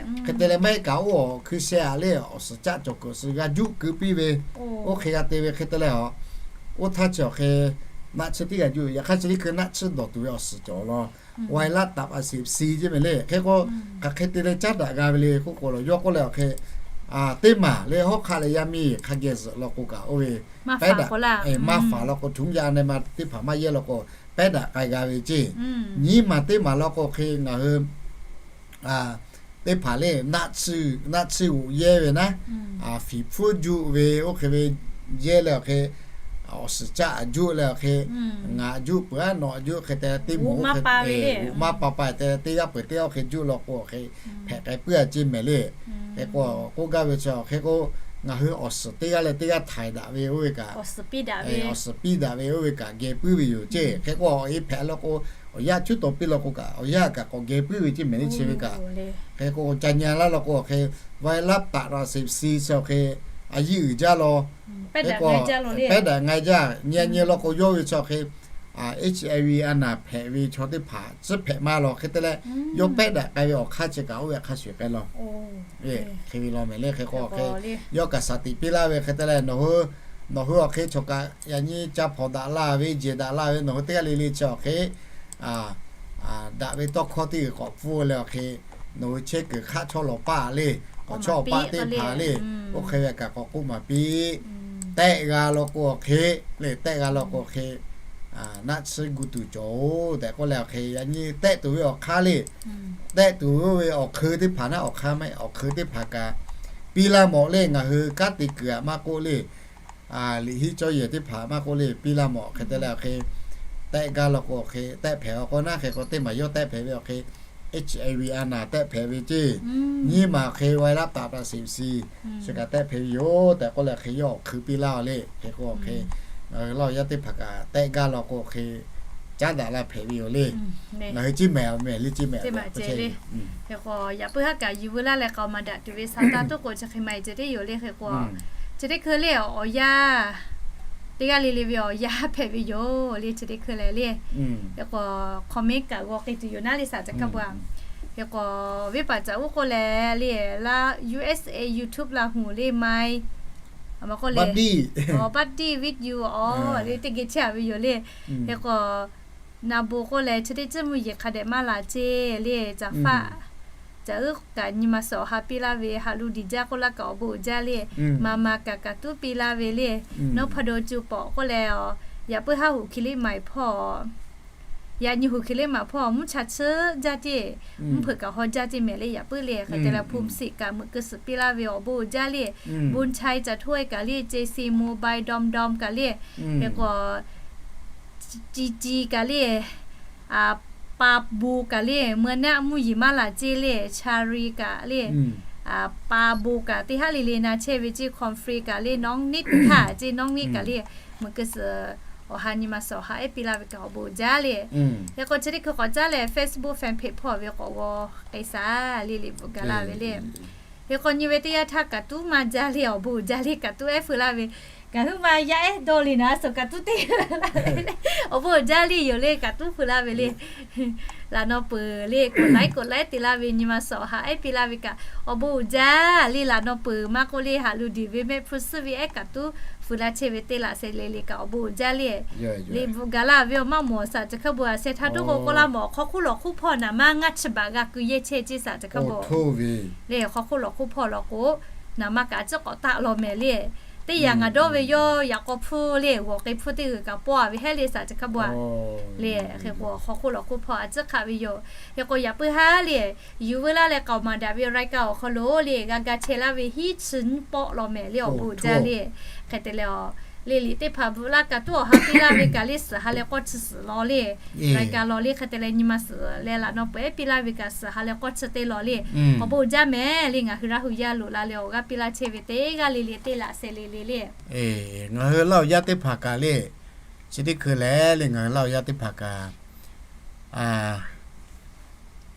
Hk'e te leh maˇ heˆ kaꞈ oˇ awˬ hkui sheh aꞈ le awˬ suhˍ caˆ cawˬ kuiˬ suh g'a juˆ keu piˇ ve, oˇ hk'e g'a te ve hk'e te leh a, oˇ htaˇ chi awˬ hk'e naˆ tsuhˇ tiˉ g'a juˆ ve. Yaꞈ hk'aˇ chi teˇ hkui naˆ tsuhˇ dawˬ tuˬ ve awˬ suhˍ cawˬ law. Virus taꞈ a se C ceˇ mehˍ le. Hk'e k'o hk'aˬ hk'e te leh caˉ daꞈ g'a ve le k'oˆ k'o law, yawˇ k'oˆ leh awˬ hk'e teˇ maˬ le hawˉ hk'aˆ leh yaˇ miˇ hk'a geh zuhꞈ law k'o kaꞈ oˇ ve pehˉ daꞈ, maˇ faˍ law k'o htuꞈ yaˇ a neh ma teˇ hpaˍ maˇ yehˇ law k'o pehˉ daꞈ k'ai g'a ve ceˇ. Nyiˇ maˬ teˇ maˬ law k'o hk'e ngaˬ hui teˇ hpaˍ le naˆ tsuhˇ g'oꞈ yehˇ ve naˉ, fiˍ hpfuhˇ juˆ ve oˇ hk'e ve yehˇ leh awˬ hk'e, awˬ suhˍ caˆ juˆ leh awˬ hk'e, ngaˬ juˆ peuˬ aˉ nawꞈ juˆ hk'e te teˇ moˍ oˇ hk'e g'oꞈ maˇ pa pa te teˇ g'aˇ peuˬ teˇ g'aˇ oˇ hk'e juˆ law k'o awˬ hk'e hpehꞈ k'ai puiˉ a ceˇ mehˍ le. Hk'e k'o k'oˆ gaˇ ve chi awˬ hk'e k'o, ngaˬ hui awˬ suhˍ teˇ g'aˇ leh teˇ g'aˇ htaiˍ daꞈ ve oˇ ve kaꞈ, awˬ suhˍ piˇ daꞈ ve oˇ ve kaꞈ geh puiˉ ve yoˬ ceˇ. Hk'e k'o awˬ e hpehꞈ law k'o, awˬ yanˇ cuˉ taw piˇ law k'o kaꞈ awˬ yanˇ kaꞈ k'awꞈ geh puiˉ ve ceˇ mehˍ le chi ve kaꞈ. Hk'e k'o ca nyi laˇ law k'o awˬ hk'e, virus taꞈ a se C chi awˬ hk'e a yiˇ uiˍ jaˇ law. Hk'e k'o pehˉ daꞈ ngai jaˇ, nyi nyi law k'o yawˇ ve chi awˬ hk'e HIV a naˬ hpehꞈ ve chaw teˇ hpaˍ tcuhˉ hpehꞈ maˇ law hk'e te leh, yawˇ pehˉ daꞈ k'ai ve awˬ hk'aˇ chi kaꞈ oˇ ve hk'a shuˍ k'ai law. Hk'e ve law mehˍ le. Hk'e k'o hk'e yawˇ kaꞈ shaˍ tiꞈ piˇ laˇ ve hk'e te leh, nawˬ hui awˬ hk'e chaw kaꞈ yaꞈ nyi ca hpawnˬ daꞈ la ve, jehˬ daꞈ la ve, nawˬ hui teˇ g'aˇ le le chi awˬ hk'e daꞈ ve tawˇ hkawˇ teˇ g'uiˬ k'awꞈ pfuhˇ leh awˬ hk'e, nawˬ hui chehˇ kuiˬ hk'aˆ chawˇ lawˬ paˆ le, k'awꞈ chawˇ paˆ teˇ hpaˍ le, oˇ hk'e ve kaꞈ k'awꞈ k'oˆ maˍ piˇ. Tehˆ g'a law k'o awˬ hk'e le, tehˆ g'a law k'o awˬ hk'e naˆ tsuhˇ gu tuˬ cawˬ-oˬ tehꞈ k'oˆ leh awˬ hk'e yaꞈ nyi tehˆ tuˬ ve awˬ hk'aˇ le, tehˆ tuˬ ve awˬ hk'eun teˇ hpaˍ naˉ, awˬ hk'aˇ maˇ heˆ, awˬ hk'eun teˇ hpaˍ kaꞈ piˇ laˇ mawˬ le. Ngaˬ hui kanˉ te kuiˬ aꞈ maˇ k'oˆ le, liꞈ hiˆ cawˇ yehˬ teˇ hpaˍ maˇ k'oˆ le, piˇ laˇ mawˬ hk'e te leh awˬ hk'e, tehˆ gaˇ law k'o awˬ hk'e tehˆ hpehꞈ a k'o naˉ, hk'e k'o teˇ maˬ yawˇ tehˆ hpehꞈ ve awˬ hk'e HIV a naˬ tehˆ hpehꞈ ve ceˇ. Nyiˇ maˬ awˬ hk'e virus taꞈ a se C chi kaꞈ tehˆ hpehꞈ ve yoˬ tehꞈ k'oˆ leh hk'e yawˇ awˬ hk'eun piˇ laˇ le. Hk'e k'o awˬ hk'e ngaˬ hui laˇ awˬ yaˇ teˇ hpaˍ kaꞈ tehˆ gaˇ law k'o awˬ hk'e caˉ daꞈ la hpehꞈ ve yoˬ le. Ngaˬ hui ciˇ mehˍ awˬ mehˍ le, ciˇ mehˍ le. Hk'e k'o yaꞈ puiˉ haˉ kaꞈ yuˬ veu laˇ leh k'aoˍ maˍ daꞈ tuˬ ve sa taˇ tuˉ k'o chi hk'e maˇ heˆ ceh teˇ yoˬ le. Hk'e k'o chi teˇ hkui le awˬ yaˇ teˇ g'aˇ le le ve awˬ yaˇ hpehꞈ ve yoˬ le. Chi teˇ hkui lehˬ le, hk'e k'o comment kaꞈ g'aw k'ai tuˬ yoˬ naˉ le saˍ ca hkaˇ bu a. Hk'e k'o venˇ paˍ caꞈ uˉ k'oˆ leh le, laˇ U S A YouTube la huˍ le mai, a ma k'oˆ le, buddy with you a le teˇ geh chehˇ a ve yoˬ le. Hk'e k'o na bon k'oˆ leh chi teˇ ceuˬ mvuhˇ yeˬ hk'a dehꞈ maˇ laˬ ceˇ le. Caˍ faˆ caꞈ uˉ kaꞈ nyi ma suhˍ awˬ ha piˇ laˇ ve, haꞈ lu diˬ jaˇ k'oˆ laˇ kaꞈ awˬ bon uiˍ jaˇ le. Ma ma kaꞈ kaꞈ tuˉ piˇ laˇ ve le. Nawˉ hpaˇ do cu pawꞈ k'oˆ leh, yaꞈ puiˉ haˉ huˍ hki liˇ maiˍ hpawˇ, yaꞈ nyi huˍ hki liˇ maiˍ hpawˇ mvuhˇ cha tsuhˇ jaˇ ceˇ, mvuhˇ hpeuꞈ kaꞈ haw jaˇ ceˇ mehˍ le. Yaꞈ puiˉ le hk'e te leh hpu siꞈ kaꞈ meuꞈ keu suhˍ piˇ laˇ ve awˬ bon uiˍ jaˇ le. Bon chai caˬ htoˇ e kaꞈ le, C C mobile dawm dawm kaꞈ le, hk'e k'o ci ci kaꞈ le, pa bon kaꞈ le, meuˇ naˆ mvuhˇ yeˬ maˇ laˬ ceˇ le, chari kaꞈ le, pa bon kaꞈ teˇ haˉ le le na chehˇ ve ceˇ, confree kaꞈ le, nawˉ niˆ htaˇ ceˇ, nawˉ niˆ kaꞈ le, meuꞈ keu suhˍ awˬ ha nyi ma suhˍ awˬ ha ehˉ piˇ laˇ ve kaꞈ awˬ bon uiˍ jaˇ le. Hk'e k'o chi teˇ hkui k'awꞈ caˉ leh Facebook fan page hpawˇ ve k'awꞈ g'aw k'ai shaˍ le, liꞈ bvuhꞈ gaˬ laˇ ve le. Hk'e k'o nyi ve teˇ yanˇ htaˇ kaꞈ tuˉ maˇ jaˇ le, awˬ bon uiˍ jaˇ le, kaꞈ tuˉ ehˉ feu laˇ ve. Ngaˬ hui ma yaˇ ehˉ dawˇ le naˍ suhˍ kaꞈ tuˉ te laˇ ve le. Awˬ bon uiˍ jaˇ le yoˬ le, kaꞈ tuˉ feu laˇ ve le. Laꞈ naw peuˬ le, k'oꞈ laiˉ k'oꞈ laiˉ te laˇ ve nyi ma suhˍ awˬ ha ehˉ piˇ laˇ ve kaꞈ awˬ bon uiˍ jaˇ le. Laꞈ naw peuˬ maˇ k'oˆ le, haꞈ lu diˬ ve mehˆ hpu suhˉ ve ehˉ kaꞈ tuˉ feu laˇ chehˇ ve teˇ laꞈ sheh le le kaꞈ awˬ bon uiˍ jaˇ le. Liꞈ bvuhꞈ gaˬ laˇ ve awˬ maˇ mawˬ saˍ ca hkaˇ bon a sheh htaˇ toˉ k'o k'oˆ laˇ mawˬ, hk'aw hk'oˆ lawˬ hk'oˆ hpawˇ naˍ maˇ ngaˇ chi baꞈ g'a keu yehˇ chehˇ ceˇ saˍ ca hkaˇ bon le. Hk'aw hk'oˆ lawˬ hk'oˆ hpawˇ law k'o, naˍ ma kaꞈ a ciˉ k'awꞈ taˆ law mehˍ le. Teˇ yanˇ ngaˬ dawˇ ve yawˇ yaꞈ k'aw hpfuhˇ le, g'awˬ k'e hpfuhˇ teˇ g'uiˬ kaꞈ pawˆ a ve hehˉ le saˍ chi hk'a bu a le. Hk'e k'o hk'aw hk'oˆ lawˬ hk'oˆ hpawˇ a ciˉ hk'aˆ ve yoˬ. Hk'e k'o yaꞈ puiˉ haˉ le, yuˬ veu laˇ leh k'aoˍ maˍ daꞈ ve รายการ awˬ hk'aw lo le g'a ga chehˇ laˇ ve hiˉ chi nyiˇ pawˆ law mehˍ le awˬ bon uiˍ jaˇ le. Hk'e te leh a, le liꞈ teˇ hpaˍ bvuhꞈ laˇ kaꞈ tuˉ awˬ ha piˇ laˇ ve kaꞈ le suhˍ ha leh k'awˇ chi suhˍ law le รายการ law le. Hk'e te leh nyi ma suhˍ leh laꞈ naw peuˬ ehˉ piˇ laˇ ve kaꞈ suhˍ ha leh k'awˇ chi teˇ law le. Awˬ bon uiˍ jaˇ mehˍ le ngaˬ hui Laˇ hu yaˇ loꞈ la leh awˬ g'aˇ piˇ laˇ chehˇ ve teˇ g'aˇ le le teˇ laꞈ seh le le le. Ngaˬ hui Laˇ hu yaˇ teˇ hpaˍ kaꞈ le, chi teˇ hkui lehˬ le ngaˬ hui Laˇ hu yaˇ teˇ hpaˍ kaꞈ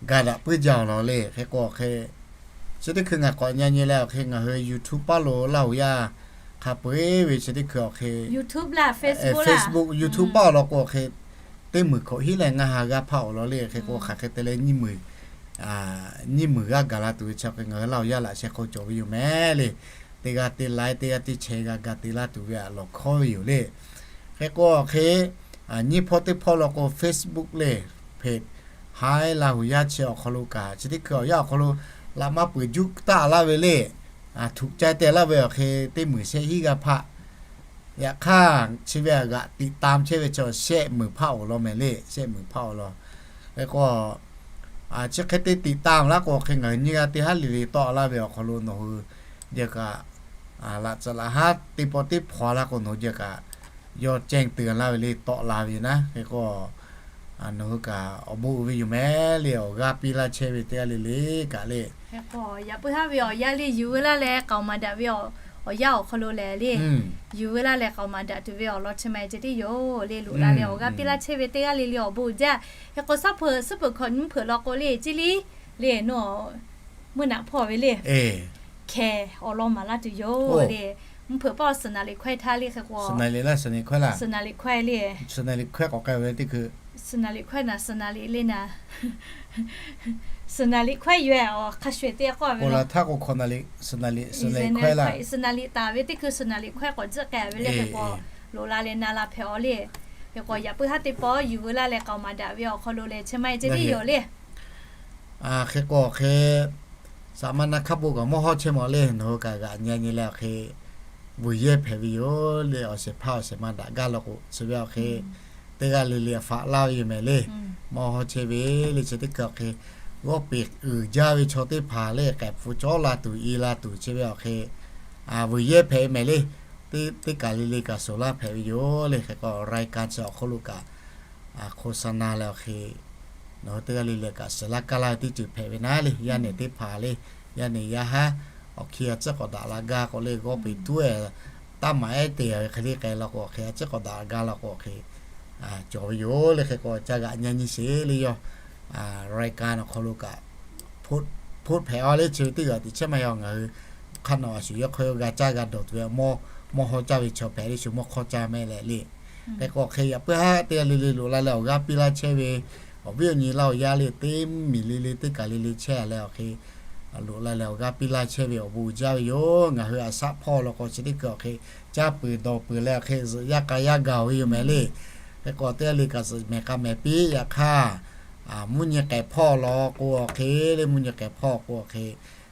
ga daꞈ puiˉ jaˇ awˬ lawn le. Hk'e k'o awˬ hk'e, chi teˇ hkui ngaˬ k'awꞈ nyi nyi leh awˬ hk'e ngaˬ hui YouTube paˇ lo Laˇ hu yaˇ hk'a peu-eˬ ve chi teˇ hkui awˬ hk'e, Facebook, YouTube paˇ awˬ lawn k'o awˬ hk'e teˇ meunˍ hkawꞈ hiˉ leh ngaˇ ha g'aˇ hpaˇ awˬ lawn le. Hk'e k'o hk'aˬ hk'e te leh nyiˇ meunˍ g'aˇ gaˬ la tuˬ ve chi hk'e ngaˬ hui Laˇ hu yaˇ laꞈ sheh hk'aw cawˬ ve yoˬ mehˍ le. Teˇ g'aˇ teˇ like, teˇ g'aˇ teˇ share g'a ga te laˇ tuˬ ve a lawˬ hkawˉ ve yoˬ le. Hk'e k'o awˬ hk'e, nyiˇ hpawˇ teˇ hpawˇ law k'o Facebook le, เพจ Haiˉ Laˇ hu yaˇ chi awˬ hk'aw lo kaꞈ chi teˇ hkui awˬ yanˇ awˬ hk'aw lo laꞈ maˇ peuˬ juˇ taˆ laˇ ve le, ถูกใจ te laˇ ve awˬ hk'e teˇ meunˍ shehˆ hiˉ g'aˇ hpaˇ. Yaꞈ hk'aˇ chi ve a g'aꞈ ติดตาม chehˇ ve chaw shehˆ meunˍ hpaˇ awˬ lawn mehˍ le, shehˆ meunˍ hpaˇ awˬ lawn. Hk'e k'o, chi hk'e te ติดตาม laˇ k'o hk'e ngaˬ hui nyiˇ g'aˇ teˇ haˉ le le tawˆ laˇ ve awˬ hk'aw lo nawˬ hui jeh kaꞈ laꞈ tcuh laꞈ haˉ teˇ pawˆ teˇ hpaw laˇ k'o nawˬ hui jeh kaꞈ yawˇ แจ้งเตือน laˇ ve le tawˆ la ve naˉ. Hk'e k'o nawˬ hui kaꞈ awˬ bon uiˍ ve yoˬ mehˍ le awˬ g'aˇ piˇ laˇ chehˇ ve teˇ g'aˇ le le kaꞈ le. Hk'e k'o yaꞈ puiˉ haˉ ve awˬ yanˇ le yuˬ veu laˇ leh k'aoˍ maˍ daꞈ ve awˬ yanˇ awˬ hk'aw lo lehˬ le, yuˬ veu laˇ leh k'aoˍ maˍ daꞈ tuˬ ve awˬ lawn chi ma e ceh tiˉ yoˬ le. Loꞈ la leh awˬ g'aˇ piˇ laˇ chehˇ ve teˇ g'aˇ le le awˬ bon uiˍ jaˇ. Hk'e k'o shaˉ hpeuꞈ suhˉ peuˬ hkawꞈ nyi mvuhˇ hpeuꞈ law k'o le, ciˇ liˇ le nawˬ mvuhˇ naꞈ hpawˇ ve le hkeh awˬ lawn maˍ laˇ tuˬ yoˬ le. Mvuhˇ hpeuꞈ paˇ awˬ suhˍ naˍ liꞈ hkawehˇ htaˇ le hk'e k'o, suhˍ naˍ liꞈ hkawehˇ le, suhˍ naˍ liꞈ hkawehˇ k'awꞈ k'ai ve teˇ hkui, suhˍ naˍ liꞈ hkawehˇ naˍ, suhˍ naˍ liꞈ le naˍ, suhˍ naˍ liꞈ hkawehˇ yoˬ ehˍ. Awˬ hk'a shuˍ te k'oˆ ve law htaˇ k'o hkawꞈ naˍ liꞈ, suhˍ naˍ liꞈ, suhˍ naˍ liꞈ taˍ ve teˇ hkui suhˍ naˍ liꞈ hkawehˇ k'awꞈ jiˆ k'ai ve le hk'e k'o, loꞈ la leh na la hpehꞈ aw le. Hk'e k'o yaꞈ puiˉ haˉ teˇ pawˆ yuˬ veu laˇ leh k'aoˍ maˍ daꞈ ve awˬ hk'aw lo lehˬ chi ma e ceh tiˉ yoˬ le. Hk'e k'o awˬ hk'e, saˍ ma na hk'a bon kaꞈ mawˇ hawˇ chehˇ mawˬ le nawˬ hui kaꞈ g'aꞈ nyi nyi leh awˬ hk'e vuiˬ yehˇ hpehꞈ ve yoˬ le. Awˬ shehˍ hpaˇ awˬ shehˍ ma daꞈ gaˇ law k'o chi ve awˬ hk'e teˇ g'aˇ le le a faꞈ laˇ ve yoˬ mehˍ le. Mawˇ hawˇ chehˇ ve le chi teˇ hkui awˬ hk'e g'awˇ peꞈ uiˍ jaˇ ve chaw teˇ hpaˍ le k'ehˬ hpu cawˇ la tuˬ i la tuˬ chi ve awˬ hk'e vuiˬ yehˇ hpehꞈ ve mehˍ le. Teˇ kaˬ le le kaꞈ suhˍ laˇ hpehꞈ ve yoˬ le. Hk'e k'o รายการ chi awˬ hk'oˆ lo kaꞈ hk'o sha na leh awˬ hk'e nawˬ hui teˇ g'aˇ le le kaꞈ suhˍ laˇ kaˇ laˇ ve teˇ ceuˬ hpehꞈ ve naˉ le. Yaˇ nehˬ teˇ hpaˍ le, yaˇ nehˬ yaˇ haˉ awˬ hkiˇ a ciˉ k'awꞈ daꞈ la gaˇ k'o le g'awˇ peꞈ tuˉ ehˍ taˇ maˍ ehˉ te ve hk'e le k'ai law k'o awˬ hk'e a ciˉ k'awꞈ daꞈ gaˇ law k'o awˬ hk'e cawˬ ve yoˬ le. Hk'e k'o ca g'aꞈ nyi nyi sheˍ le. Yawˇ รายการ awˬ hk'aw lo kaꞈ hpoˆ hpehꞈ a le chi ve teˇ g'aˇ teꞈ chehˇ maˇ yaw ngaˬ hui hk'aˇ nawˬ a shuˍ yawˇ hk'aw yawˇ g'a caˇ g'a dawˬ tuˬ ve mawˇ hawˇ caˇ ve chaw hpehꞈ le shuˍ mawˇ hk'awˇ caˇ mehˍ leh le. Hk'e k'o hk'e yaꞈ puiˉ haˉ teˇ g'aˇ le le loꞈ la leh awˬ g'aˇ piˇ laˇ chehˇ ve awˬ viˉ awˬ nyi Laˇ huˍ yaˇ le teˇ miˬ le le teˇ kaˬ le le chehˇ leh awˬ hk'e loꞈ la leh awˬ g'aˇ piˇ laˇ chehˇ ve awˬ bon uiˍ jaˇ ve yoˬ. Ngaˬ hui a shaꞈ hpawˇ law k'o chi teˇ hkui awˬ hk'e caˇ peuˬ dawˬ peuˬ leh awˬ hk'e zuhꞈ yaˇ k'a yaˇ gaˬ ve yoˬ mehˍ le. Hk'e k'o teˇ g'aˇ le kaꞈ zuhꞈ mehˍ k'a mehˍ piˇ yaꞈ hk'aˇ mvuhˇ nyi k'ehˍ hpawˇ law k'o awˬ hk'e le mvuhˇ nyi k'ehˍ hpawˇ k'o awˬ hk'e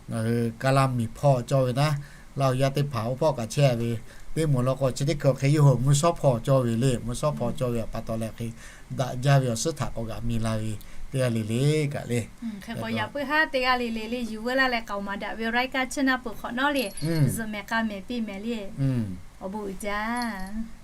ngaˬ hui kaˇ laˇ miˬ hpawˇ cawˇ ve naˉ. Laˇ huˍ yaˇ teˇ hpaˍ oˇ hpawˇ kaꞈ chehˇ ve teˇ moˍ law k'o chi teˇ hkui awˬ hk'e yawˇ hui mvuhˇ shawˉ hpawˇ cawˇ ve le. Mvuhˇ shawˉ hpawˇ cawˇ ve awˬ pa taw leh awˬ hk'e daꞈ jaˇ ve awˬ suhˉ htaꞈ k'awꞈ g'aꞈ mi la ve teˇ g'aˇ le le kaꞈ le. Hk'e k'o yaꞈ puiˉ haˉ teˇ g'aˇ le le le yuˬ veu laˇ leh k'aoˍ maˍ daꞈ ve รายการ chi na peuˬ hk'awꞈ nawˉ le zuhꞈ mehˍ k'a mehˍ piˇ mehˍ le awˬ bon uiˍ jaˇ.